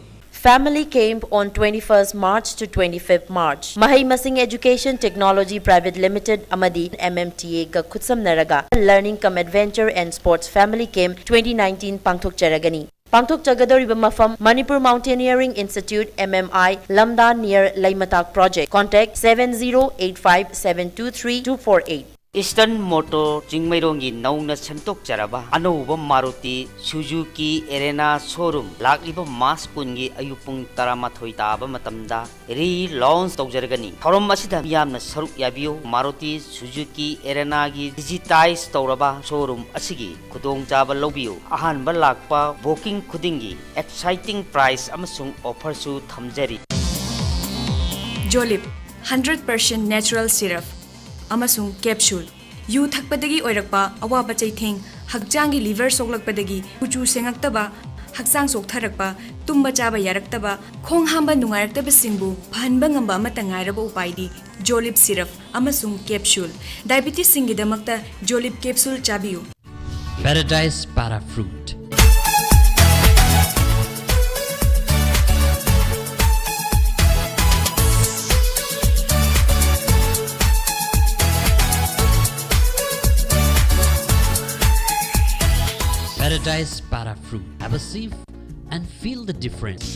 Family Camp on twenty-first March to twenty-fifth March. ꯃꯍꯩ ꯃꯁꯤꯡ Education Technology Private Limited ꯑꯃꯗꯤ M M T Aꯒ ꯈꯨꯠꯁꯝꯅꯔꯒ Learning cum Adventure and Sports Family Camp twenty nineteen ꯄꯥꯡꯊꯣꯛꯆꯔꯒꯅꯤ꯫ ꯄꯥꯡꯊꯣꯛꯆꯒꯗꯧꯔꯤꯕ ꯃꯐꯝ, Manipur Mountaineering Institute, M M I, ꯂꯝꯗꯥ near ꯂꯩꯃꯇꯥꯛ Project. Contact seven zero eight five seven two three two four eight. Eastern Motor ꯆꯤꯡꯃꯩꯔꯣꯡꯒꯤ ꯅꯧꯅ ꯁꯦꯝꯗꯣꯛꯆꯔꯕ ꯑꯅꯧꯕ Maruti Suzuki Erena showroom ꯂꯥꯛꯂꯤꯕ March ꯀꯨꯟꯒꯤ ꯑꯌꯨꯛ ꯄꯨꯡ ꯇꯔꯥꯃꯥꯊꯣꯏ ꯇꯥꯕ ꯃꯇꯝꯗ relaunch ꯇꯧꯖꯔꯒꯅꯤ꯫ ꯊꯧꯔꯝ ꯑꯁꯤꯗ ꯃꯤꯌꯥꯝꯅ ꯁꯔꯨꯛ ꯌꯥꯕꯤꯌꯨ꯫ Maruti Suzuki Erenaꯒꯤ digitize ꯇꯧꯔꯕ showroom ꯑꯁꯤꯒꯤ ꯈꯨꯗꯣꯡꯆꯥꯕ ꯂꯧꯕꯤꯌꯨ꯫ ꯑꯍꯥꯟꯕ ꯂꯥꯛꯄ booking ꯈꯨꯗꯤꯡꯒꯤ exciting prize ꯑꯃꯁꯨꯡ offerꯁꯨ ꯊꯝꯖꯔꯤ꯫ Jolib, hundred percent natural syrup ꯑꯃꯁꯨꯡ capsule꯫ ꯌꯨ ꯊꯛꯄꯗꯒꯤ ꯑꯣꯏꯔꯛꯄ ꯑꯋꯥꯕ ꯆꯩꯊꯦꯡ, ꯍꯛꯆꯥꯡꯒꯤ liver ꯁꯣꯛꯂꯛꯄꯗꯒꯤ ꯀꯨꯆꯨ ꯁꯦꯡꯉꯛꯇꯕ, ꯍꯛꯆꯥꯡ ꯆꯣꯛꯊꯔꯛꯄ, ꯇꯨꯝꯕ ꯆꯥꯕ ꯌꯥꯔꯛꯇꯕ, ꯈꯣꯡ ꯍꯥꯝꯕ ꯅꯨꯡꯉꯥꯏꯔꯛꯇꯕꯁꯤꯡꯕꯨ ꯐꯍꯟꯕ ꯉꯝꯕ ꯑꯃꯠꯇ ꯉꯥꯏꯔꯕ ꯎꯄꯥꯏꯗꯤ Jolib syrup ꯑꯃꯁꯨꯡ capsule꯫ Diabetesꯁꯤꯡꯒꯤꯗꯃꯛꯇ Jolib capsule ꯆꯥꯕꯤꯌꯨ꯫ Paradise Para Fruit. Paradise Para Fruit. Have a sip and feel the difference.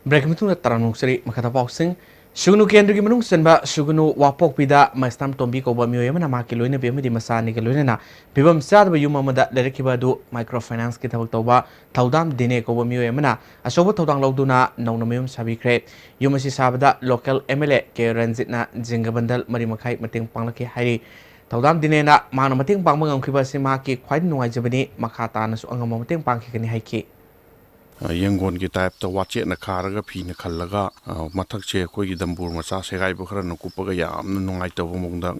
Break ꯃꯇꯨꯡꯗ ꯇꯔꯥꯝꯅ ꯑꯣꯛꯆꯔꯤ꯫ ꯃꯈꯥꯗ ꯄꯥꯎꯁꯤꯡ꯫ ꯁꯨꯒꯅꯨ ꯀꯦꯟꯗ꯭ꯔꯒꯤ ꯃꯅꯨꯡ ꯆꯟꯕ ꯁꯨꯒꯅꯨ ꯋꯥꯄꯣꯛꯄꯤꯗ ꯃꯩꯁꯅꯥꯝ ꯇꯣꯝꯕꯤ ꯀꯧꯕ ꯃꯤꯑꯣꯏ ꯑꯃꯅ ꯃꯍꯥꯛꯀꯤ ꯂꯣꯏꯅꯕꯤ ꯑꯃꯗꯤ ꯃꯆꯥ ꯑꯅꯤꯒ ꯂꯣꯏꯅꯅ ꯐꯤꯕꯝ ꯆꯥꯗꯕ ꯌꯨꯝ ꯑꯃꯗ ꯂꯩꯔꯛꯈꯤꯕ ꯑꯗꯨ ꯃꯥꯏꯀ꯭ꯔꯣ ꯐꯥꯏꯅꯥꯟꯁꯀꯤ ꯊꯕꯛ ꯇꯧꯕ ꯊꯧꯗꯥꯝ ꯗꯤꯅꯦ ꯀꯧꯕ ꯃꯤꯑꯣꯏ ꯑꯃꯅ ꯑꯆꯧꯕ ꯊꯧꯗꯥꯡ ꯂꯧꯗꯨꯅ ꯅꯧꯅ ꯃꯌꯨꯝ ꯁꯥꯕꯤꯈ꯭ꯔꯦ꯫ ꯌꯨꯝ ꯑꯁꯤ ꯁꯥꯕꯗ local M L A K ꯔꯟꯖꯤꯠꯅ ꯖꯤꯡꯒ ꯕꯟꯗꯜ ꯃꯔꯤ ꯃꯈꯥꯏ ꯃꯇꯦꯡ ꯄꯥꯡꯂꯛꯈꯤ ꯍꯥꯏꯔꯤ꯫ ꯊꯧꯗꯥꯝ ꯗꯤꯅꯦꯅ ꯃꯍꯥꯛꯅ ꯃꯇꯦꯡ ꯄꯥꯡꯕ ꯉꯝꯈꯤꯕ ꯑꯁꯤ ꯃꯍꯥꯛꯀꯤ ꯈ꯭ꯋꯥꯏꯗꯒꯤ ꯅꯨꯡꯉꯥꯏꯖꯕꯅꯤ, ꯃꯈꯥ ꯇꯥꯅꯁꯨ ꯑꯉꯝꯕ ꯃꯇꯦꯡ ꯄꯥꯡꯈꯤꯒꯅꯤ ꯍꯥꯏꯈꯤ꯫ ꯑ, ꯌꯦꯡꯒꯣꯟꯒꯤ ꯇꯥꯏꯞꯇ ꯋꯥꯆꯦꯠꯅ ꯈꯥꯔꯒ ꯐꯤꯅ ꯈꯜꯂꯒ, ꯑ, ꯃꯊꯛꯁꯦ ꯑꯩꯈꯣꯏꯒꯤ ꯗꯝꯕꯨꯔ ꯃꯆꯥ ꯁꯦꯒꯥꯏꯕ ꯈꯔꯅ ꯀꯨꯞꯄꯒ ꯌꯥꯝꯅ ꯅꯨꯡꯉꯥꯏꯇꯕ ꯃꯑꯣꯡꯗ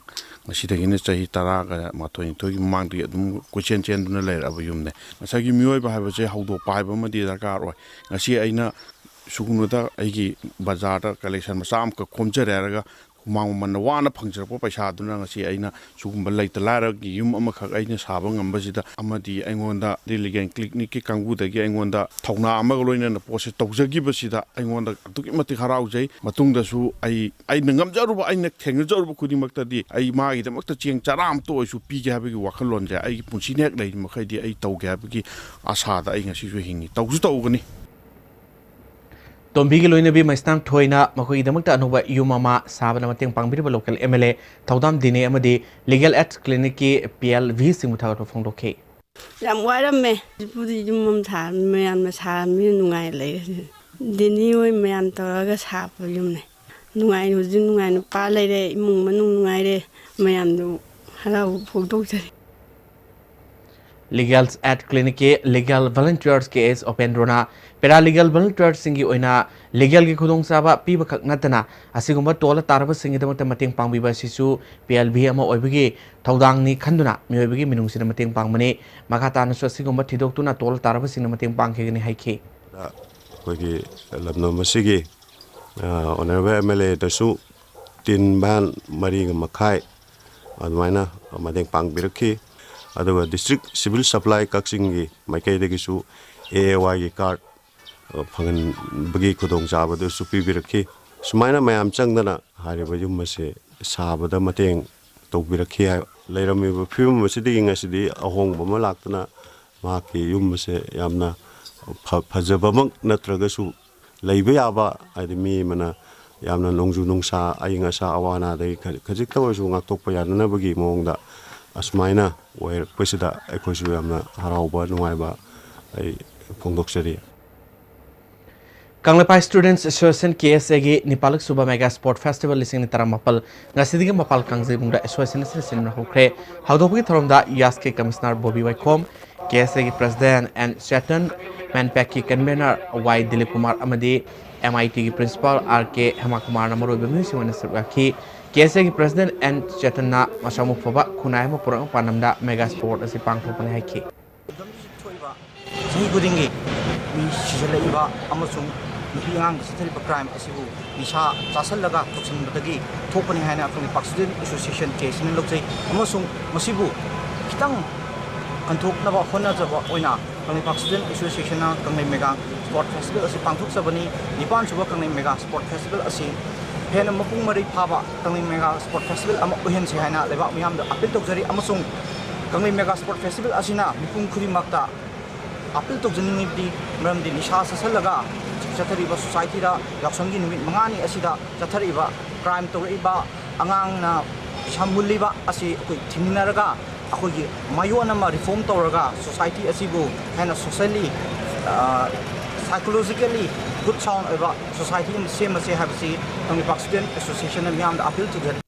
ꯉꯁꯤꯗꯒꯤꯅ ꯆꯍꯤ ꯇꯔꯥꯒ ꯃꯥꯊꯣꯏ ꯅꯤꯊꯣꯏꯒꯤ ꯃꯃꯥꯡꯗꯒꯤ ꯑꯗꯨꯝ ꯀꯣꯏꯆꯦꯟ ꯆꯦꯟꯗꯨꯅ ꯂꯩꯔꯛꯑꯕ ꯌꯨꯝꯅꯦ꯫ ꯉꯁꯥꯏꯒꯤ ꯃꯤꯑꯣꯏꯕ ꯍꯥꯏꯕꯁꯦ ꯍꯧꯗꯣꯛꯄ ꯍꯥꯏꯕ ꯑꯃꯗꯤ ꯗꯔꯀꯥꯔ ꯑꯣꯏ꯫ ꯉꯁꯤ ꯑꯩꯅ ꯁꯨꯒꯨꯅꯨꯗ ꯑꯩꯒꯤ ꯕꯖꯥꯔꯗ ꯀꯂꯦꯛꯁꯟ ꯃꯆꯥ ꯑꯃꯈꯛ ꯈꯣꯝꯖꯔꯦ ꯍꯥꯏꯔꯒ ꯍꯨꯃꯥꯡ ꯃꯃꯜꯅ ꯋꯥꯅ ꯐꯪꯖꯔꯛꯄ ꯄꯩꯁꯥꯗꯨꯅ ꯉꯁꯤ ꯑꯩꯅ ꯁꯤꯒꯨꯝꯕ ꯂꯩꯇ ꯂꯥꯏꯔꯒꯤ ꯌꯨꯝ ꯑꯃꯈꯛ ꯑꯩꯅ ꯁꯥꯕ ꯉꯝꯕꯁꯤꯗ ꯑꯃꯗꯤ ꯑꯩꯉꯣꯟꯗ ꯔꯤꯂꯤꯒꯦꯟ ꯀ꯭ꯂꯤꯅꯤꯛꯀꯤ ꯀꯥꯡꯕꯨꯗꯒꯤ ꯑꯩꯉꯣꯟꯗ ꯊꯧꯅꯥ ꯑꯃꯒ ꯂꯣꯏꯅꯅ ꯄꯣꯠꯁꯦ ꯇꯧꯖꯈꯤꯕꯁꯤꯗ ꯑꯩꯉꯣꯟꯗ ꯑꯗꯨꯛꯀꯤ ꯃꯇꯤꯛ ꯍꯔꯥꯎꯖꯩ꯫ ꯃꯇꯨꯡꯗꯁꯨ ꯑꯩ, ꯑꯩꯅ ꯉꯝꯖꯔꯨꯕ, ꯑꯩꯅ ꯊꯦꯡꯅꯖꯔꯨꯕ ꯈꯨꯗꯤꯡꯃꯛꯇꯗꯤ ꯑꯩ ꯃꯥꯒꯤꯗꯃꯛꯇ ꯆꯦꯡ ꯆꯔꯥ ꯑꯃꯇ ꯑꯣꯏꯔꯁꯨ ꯄꯤꯒꯦ ꯍꯥꯏꯕꯒꯤ ꯋꯥꯈꯜꯂꯣꯟꯁꯦ ꯑꯩꯒꯤ ꯄꯨꯟꯁꯤꯅ ꯍꯦꯛ ꯂꯩꯔꯤ ꯃꯈꯩꯗꯤ ꯑꯩ ꯇꯧꯒꯦ ꯍꯥꯏꯕꯒꯤ ꯑꯁꯥꯗ ꯑꯩ ꯉꯁꯤꯁꯨ ꯍꯤꯡꯉꯤ, ꯇꯧꯁꯨ ꯇꯧꯒꯅꯤ꯫ ꯇꯣꯝꯕꯤꯒꯤ ꯂꯣꯏꯅꯕꯤ ꯃꯩꯁꯅꯥꯝ ꯊꯣꯏꯅ ꯃꯈꯣꯏꯒꯤꯗꯃꯛꯇ ꯑꯅꯧꯕ ꯌꯨꯝ ꯑꯃ ꯁꯥꯕꯗ ꯃꯇꯦꯡ ꯄꯥꯡꯕꯤꯔꯤꯕ ꯂꯣꯀꯦꯜ ꯑꯦꯝ ꯑꯦꯜ ꯑꯦ ꯊꯧꯗꯥꯝ ꯗꯤꯅꯦ ꯑꯃꯗꯤ ꯂꯤꯒꯦꯜ ꯑꯦꯗ ꯀ꯭ꯂꯤꯅꯤꯛꯀꯤ ꯄꯤ ꯑꯦꯜ ꯚꯤ ꯁꯤꯡꯕꯨ ꯊꯥꯒꯠꯄ ꯐꯣꯡꯗꯣꯛꯈꯤ꯫ ꯌꯥꯝ ꯋꯥꯔꯝꯃꯦ꯫ ꯍꯧꯖꯤꯛꯄꯨꯗꯤ ꯌꯨꯝ ꯑꯃ ꯁꯥ-, ꯃꯌꯥꯝꯅ ꯁꯥꯔꯕꯅꯤꯅ ꯅꯨꯡꯉꯥꯏ ꯂꯩꯔꯦ꯫ ꯗꯤꯅꯤ ꯍꯣꯏ ꯃꯌꯥꯝ ꯇꯧꯔꯒ ꯁꯥꯕ ꯌꯨꯝꯅꯦ꯫ ꯅꯨꯡꯉꯥꯏꯅ, ꯍꯧꯖꯤꯛ ꯅꯨꯡꯉꯥꯏꯅ ꯄꯥ ꯂꯩꯔꯦ꯫ ꯏꯃꯨꯡ ꯃꯅꯨꯡ ꯅꯨꯡꯉꯥꯏꯔꯦ꯫ ꯃꯌꯥꯝꯗꯨ ꯍꯔꯥꯎꯕ ꯐꯣꯡꯗꯣꯛꯆꯔꯤ꯫ ꯂꯤꯒꯦꯜ ꯑꯦꯗ ꯀ꯭ꯂꯤꯅꯤꯛꯀꯤ ꯂꯤꯒꯦꯜ ꯚꯣꯂꯨꯟꯇꯤꯌꯔꯁ ꯀꯦ ꯑꯦꯁ ꯎꯄꯦꯟꯗ꯭ꯔꯣꯅ ꯄꯦꯔꯥ ꯂꯤꯒꯦꯜ ꯚꯣꯂꯨꯟꯇꯤꯌꯔꯁꯤꯡꯒꯤ ꯑꯣꯏꯅ ꯂꯤꯒꯦꯜꯒꯤ ꯈꯨꯗꯣꯡꯆꯥꯕ ꯄꯤꯕꯈꯛ ꯅꯠꯇꯅ ꯑꯁꯤꯒꯨꯝꯕ ꯇꯣꯜꯂ ꯇꯥꯔꯕꯁꯤꯡꯒꯤꯗꯃꯛꯇ ꯃꯇꯦꯡ ꯄꯥꯡꯕꯤꯕ ꯑꯁꯤꯁꯨ ꯄꯤ ꯑꯦꯜ ꯚꯤ ꯑꯃ ꯑꯣꯏꯕꯒꯤ ꯊꯧꯗꯥꯡꯅꯤ ꯈꯟꯗꯨꯅ ꯃꯤꯑꯣꯏꯕꯒꯤ ꯃꯤꯅꯨꯡꯁꯤꯗ ꯃꯇꯦꯡ ꯄꯥꯡꯕꯅꯤ꯫ ꯃꯈꯥ ꯇꯥꯅꯁꯨ ꯑꯁꯤꯒꯨꯝꯕ ꯊꯤꯗꯣꯛꯇꯨꯅ ꯇꯣꯜꯂ ꯇꯥꯔꯕꯁꯤꯡꯅ ꯃꯇꯦꯡ ꯄꯥꯡꯈꯤꯒꯅꯤ ꯍꯥꯏꯈꯤ꯫ ꯑꯩꯈꯣꯏꯒꯤ ꯂꯝꯗꯝ ꯑꯁꯤꯒꯤ, ꯑ, ꯑꯣꯅꯔꯦꯕꯜ ꯑꯦꯝ ꯑꯦꯜ ꯑꯦꯗꯁꯨ ꯇꯤꯟ ꯚꯦꯟ ꯃꯔꯤꯒ ꯃꯈꯥꯏ ꯑꯗꯨꯃꯥꯏꯅ ꯃꯇꯦꯡ ꯄꯥꯡꯕꯤꯔꯛꯈꯤ꯫ ꯑꯗꯨꯒ ꯗꯤꯁꯇ꯭ꯔꯤꯛ ꯁꯤꯚꯤꯜ ꯁꯄ꯭ꯂꯥꯏ ꯀꯛꯆꯤꯡꯒꯤ ꯃꯥꯏꯀꯩꯗꯒꯤꯁꯨ ꯑꯦ ꯑꯦ ꯋꯥꯏꯒꯤ ꯀꯥꯔꯗ ꯐꯪꯍꯟꯕꯒꯤ ꯈꯨꯗꯣꯡꯆꯥꯕꯗꯨꯁꯨ ꯄꯤꯕꯤꯔꯛꯈꯤ꯫ ꯁꯨꯃꯥꯏꯅ ꯃꯌꯥꯝ ꯆꯪꯗꯅ ꯍꯥꯏꯔꯤꯕ ꯌꯨꯝ ꯑꯁꯦ ꯁꯥꯕꯗ ꯃꯇꯦꯡ ꯇꯧꯕꯤꯔꯛꯈꯤ ꯍꯥꯏ꯫ ꯂꯩꯔꯝꯃꯤꯕ ꯐꯤꯕꯝ ꯑꯁꯤꯗꯒꯤ ꯉꯁꯤꯗꯤ ꯑꯍꯣꯡꯕ ꯑꯃ ꯂꯥꯛꯇꯅ ꯃꯍꯥꯛꯀꯤ ꯌꯨꯝ ꯑꯁꯦ ꯌꯥꯝꯅ ꯐ-, ꯐꯖꯕꯃꯛ ꯅꯠꯇ꯭ꯔꯒꯁꯨ ꯂꯩꯕ ꯌꯥꯕ, ꯍꯥꯏꯗꯤ ꯃꯤ ꯑꯃꯅ ꯌꯥꯝꯅ ꯅꯣꯡꯖꯨ ꯅꯨꯡꯁꯥ, ꯑꯏꯪ ꯑꯁꯥ, ꯑꯋꯥ ꯑꯅꯥꯗꯒꯤ ꯈ-, ꯈꯖꯤꯛꯇ ꯑꯣꯏꯔꯁꯨ ꯉꯥꯛꯊꯣꯛꯄ ꯌꯥꯅꯅꯕꯒꯤ ꯃꯑꯣꯡꯗ ꯑꯁꯨꯃꯥꯏꯅ ꯑꯣꯏꯔꯛꯄꯁꯤꯗ ꯑꯩꯈꯣꯏꯁꯨ ꯌꯥꯝꯅ ꯍꯔꯥꯎꯕ, ꯅꯨꯡꯉꯥꯏꯕ ꯑꯩ ꯐꯣꯡꯗꯣꯛꯆꯔꯤ꯫ ꯀꯪꯂꯩꯄꯥꯛ Students Association, ꯀꯦ ꯑꯦꯁ ꯑꯦꯒꯤ ꯅꯤꯄꯥꯜꯂꯛ ꯁꯨꯕ Mega Sport Festival ꯂꯤꯁꯤꯡ ꯑꯅꯤ ꯇꯔꯥꯃꯥꯄꯜ ꯉꯁꯤꯗꯒꯤ ꯃꯄꯥꯜ ꯀꯥꯡꯖꯩꯕꯨꯡꯗ association ꯑꯁꯤꯅ ꯁꯤꯟꯕ ꯍꯧꯈ꯭ꯔꯦ꯫ ꯍꯧꯗꯣꯛꯄꯒꯤ ꯊꯧꯔꯝꯗ ꯌꯥꯁꯀꯤ Commissioner ꯕꯣꯕꯤ ꯋꯥꯏꯈꯣꯝ, ꯀꯦ ꯑꯦꯁ ꯑꯦꯒꯤ President ꯑꯦꯟ ꯆꯦꯇꯟ, ꯃꯦꯟꯄꯦꯛꯀꯤ Convener ꯋꯥꯏ ꯗꯤꯂꯤꯞ ꯀꯨꯃꯥꯔ ꯑꯃꯗꯤ ꯑꯦꯝ ꯑꯥꯏ ꯇꯤꯒꯤ Principal ꯑꯥꯔ ꯀꯦ ꯍꯦꯃꯥ ꯀꯨꯃꯥꯔꯅ ꯃꯔꯨꯑꯣꯏꯕ ꯃꯤꯑꯣꯏꯁꯤꯡ ꯑꯣꯏꯅ ꯁꯔꯨꯛ ꯌꯥꯈꯤ꯫ ꯀꯦ ꯑꯦꯁ ꯑꯦꯒꯤ President ꯑꯦꯟ ꯆꯦꯇꯟꯅ ꯃꯁꯥ ꯃꯎ ꯐꯕ ꯈꯨꯟꯅꯥꯏ ꯑꯃ ꯄꯨꯔꯛꯅꯕ ꯄꯥꯟꯗꯝꯗ Mega Sport ꯑꯁꯤ ꯄꯥꯡꯊꯣꯛꯄꯅꯤ ꯍꯥꯏꯈꯤ꯫ ꯂꯝꯗꯝꯁꯤꯗ ꯊꯣꯛꯏꯕ ꯆꯍꯤ ꯈꯨꯗꯤꯡꯒꯤ ꯃꯤ ꯁꯤꯖꯤꯜꯂꯛꯏꯕ ꯑꯃꯁꯨꯡ ꯅꯨꯄꯤ ꯑꯉꯥꯡꯗ ꯆꯠꯊꯔꯤꯕ crime ꯑꯁꯤꯕꯨ ꯅꯤꯁꯥ ꯆꯥꯁꯤꯜꯂꯒ ꯇꯧꯁꯤꯟꯕꯗꯒꯤ ꯊꯣꯛꯄꯅꯤ ꯍꯥꯏꯅ ꯀꯪꯂꯩꯄꯥꯛ Student Association, ꯀꯦ ꯑꯦꯁ ꯑꯦꯅ ꯂꯧꯖꯩ꯫ ꯑꯃꯁꯨꯡ ꯃꯁꯤꯕꯨ ꯈꯤꯇꯪ ꯍꯟꯊꯣꯛꯅꯕ ꯍꯣꯠꯅꯖꯕ ꯑꯣꯏꯅ Kangleipak Student Associationꯅ ꯀꯪꯂꯩ Mega Sport Festival ꯑꯁꯤ ꯄꯥꯡꯊꯣꯛꯆꯕꯅꯤ꯫ ꯅꯤꯄꯥꯟ ꯁꯨꯕ ꯀꯪꯂꯩ Mega Sport Festival ꯑꯁꯤ ꯍꯦꯟꯅ ꯃꯄꯨꯡ ꯃꯔꯩ ꯐꯥꯕ ꯀꯪꯂꯩ Mega Sport Festival ꯑꯃ ꯑꯣꯏꯍꯟꯁꯤ ꯍꯥꯏꯅ ꯂꯩꯕꯥꯛ ꯃꯤꯌꯥꯝꯗ appeal ꯇꯧꯖꯔꯤ꯫ ꯑꯃꯁꯨꯡ ꯀꯪꯂꯩ Mega Sport Festival ꯑꯁꯤꯅ ꯃꯤꯄꯨꯝ ꯈꯨꯗꯤꯡꯃꯛꯇ appeal ꯇꯧꯖꯅꯤꯡꯉꯤꯕꯗꯤ, ꯃꯔꯝꯗꯤ ꯅꯤꯁꯥ ꯆꯥꯁꯤꯜꯂꯒ ꯆꯠꯊꯔꯤꯕ societyꯗ ꯌꯥꯎꯁꯪꯒꯤ ꯅꯨꯃꯤꯠ ꯃꯉꯥꯅꯤ ꯑꯁꯤꯗ ꯆꯠꯊꯔꯛꯏꯕ crime ꯇꯧꯔꯛꯏꯕ, ꯑꯉꯥꯡꯅ ꯄꯩꯁꯥ ꯃꯨꯜꯂꯤꯕ ꯑꯁꯤ ꯑꯩꯈꯣꯏ ꯊꯤꯡꯖꯤꯟꯅꯔꯒ, ꯑꯩꯈꯣꯏꯒꯤ ꯃꯥꯏꯑꯣꯟ ꯑꯃ reform ꯇꯧꯔꯒ society ꯑꯁꯤꯕꯨ ꯍꯦꯟꯅ socially, ꯑ, psychologically good sound ꯑꯣꯏꯕ society ꯑꯃ ꯁꯦꯝꯃꯁꯦ ꯍꯥꯏꯕꯁꯤ ꯀꯪꯂꯩꯄꯥꯛ Student Associationꯅ ꯃꯤꯌꯥꯝꯗ appeal ꯇꯧꯖꯔꯤ꯫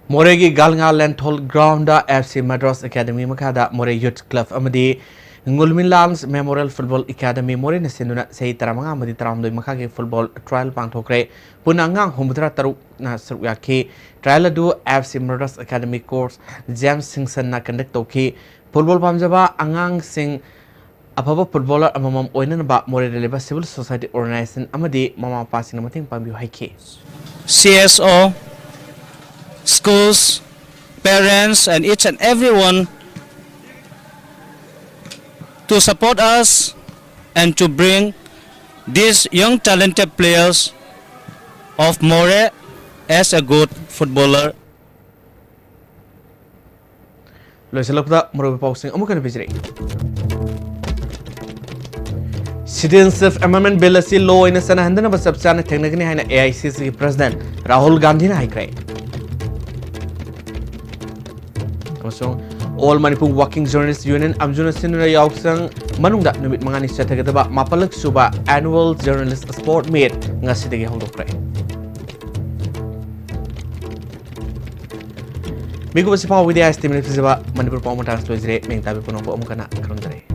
ꯃꯣꯔꯦꯒꯤ ꯒꯜꯉꯥ ꯂꯦꯟꯊꯣꯜ groundꯗ ꯑꯦꯐ ꯁꯤ ꯃꯗ꯭ꯔꯥꯁ Academy ꯃꯈꯥꯗ ꯃꯣꯔꯦ Youth Club ꯑꯃꯗꯤ ꯉꯨꯜꯃꯤꯂꯥꯜ Memorial Football Academy ꯃꯣꯔꯦꯅ ꯁꯤꯟꯗꯨꯅ ꯆꯍꯤ ꯇꯔꯥꯃꯉꯥ ꯑꯃꯗꯤ ꯇꯔꯥꯍꯨꯝꯗꯣꯏ ꯃꯈꯥꯒꯤ football trial ꯄꯥꯡꯊꯣꯛꯈ꯭ꯔꯦ꯫ ꯄꯨꯟꯅ ꯑꯉꯥꯡ ꯍꯨꯝꯐꯨꯇꯔꯥ ꯇꯔꯨꯛꯅ ꯁꯔꯨꯛ ꯌꯥꯈꯤ꯫ Trial ꯑꯗꯨ F C Madras Academy coach James ꯁꯤꯡꯁꯟꯅ conduct ꯇꯧꯈꯤ꯫ Football ꯄꯥꯝꯖꯕ ꯑꯉꯥꯡꯁꯤꯡ ꯑꯐꯕ footballer ꯑꯃꯃꯝ ꯑꯣꯏꯅꯅꯕ ꯃꯣꯔꯦꯗ ꯂꯩꯕ civil society organization ꯑꯃꯗꯤ ꯃꯃꯥ ꯃꯄꯥꯁꯤꯡꯅ ꯃꯇꯦꯡ ꯄꯥꯡꯕꯤꯌꯨ ꯍꯥꯏꯈꯤ꯫ C S O, schools, parents, and each and everyone to support us and to bring these young talented players of Moreh as a good footballer. ꯂꯣꯏꯁꯤꯜꯂꯛꯄꯗ ꯃꯔꯨꯑꯣꯏꯕ ꯄꯥꯎꯁꯤꯡ ꯑꯃꯨꯛ ꯍꯟꯅ ꯄꯤꯖꯔꯛꯏ꯫ Citizenship Amendment Bill ꯑꯁꯤ law ꯑꯣꯏꯅ ꯆꯠꯅꯍꯟꯗꯅꯕ ꯆꯞ ꯆꯥꯅ ꯊꯦꯡꯅꯒꯅꯤ ꯍꯥꯏꯅ A I C C ꯒꯤ President ꯔꯥꯍꯨꯜ ꯒꯥꯟꯙꯤꯅ ꯍꯥꯏꯈ꯭ꯔꯦ꯫ ꯑꯃꯁꯨꯡ All Manipur Working Journalist Union, ꯑꯝꯖꯨꯅ ꯁꯤꯟꯗꯨꯅ ꯌꯥꯎꯁꯪ ꯃꯅꯨꯡꯗ ꯅꯨꯃꯤꯠ ꯃꯉꯥꯅꯤ ꯆꯠꯊꯒꯗꯕ ꯃꯥꯄꯜꯂꯛ ꯁꯨꯕ Annual Journalist Sport Meet ꯉꯁꯤꯗꯒꯤ ꯍꯧꯗꯣꯛꯈ꯭ꯔꯦ꯫ ꯃꯤꯀꯨꯞ ꯑꯁꯤ ꯐꯥꯎꯕꯒꯤꯗꯤ ꯑꯥꯏ ꯑꯦꯁ ꯇꯤ ꯃꯤꯅꯤꯠ ꯄꯤꯖꯕ ꯃꯅꯤꯄꯨꯔ ꯄꯥꯎ ꯃꯇꯥꯡ ꯂꯣꯏꯖꯔꯦ꯫ ꯃꯤꯡ ꯇꯥꯕꯤ ꯄꯨꯝꯅꯃꯛꯄꯨ ꯑꯃꯨꯛ ꯍꯟꯅ ꯈꯨꯔꯨꯝꯖꯔꯤ꯫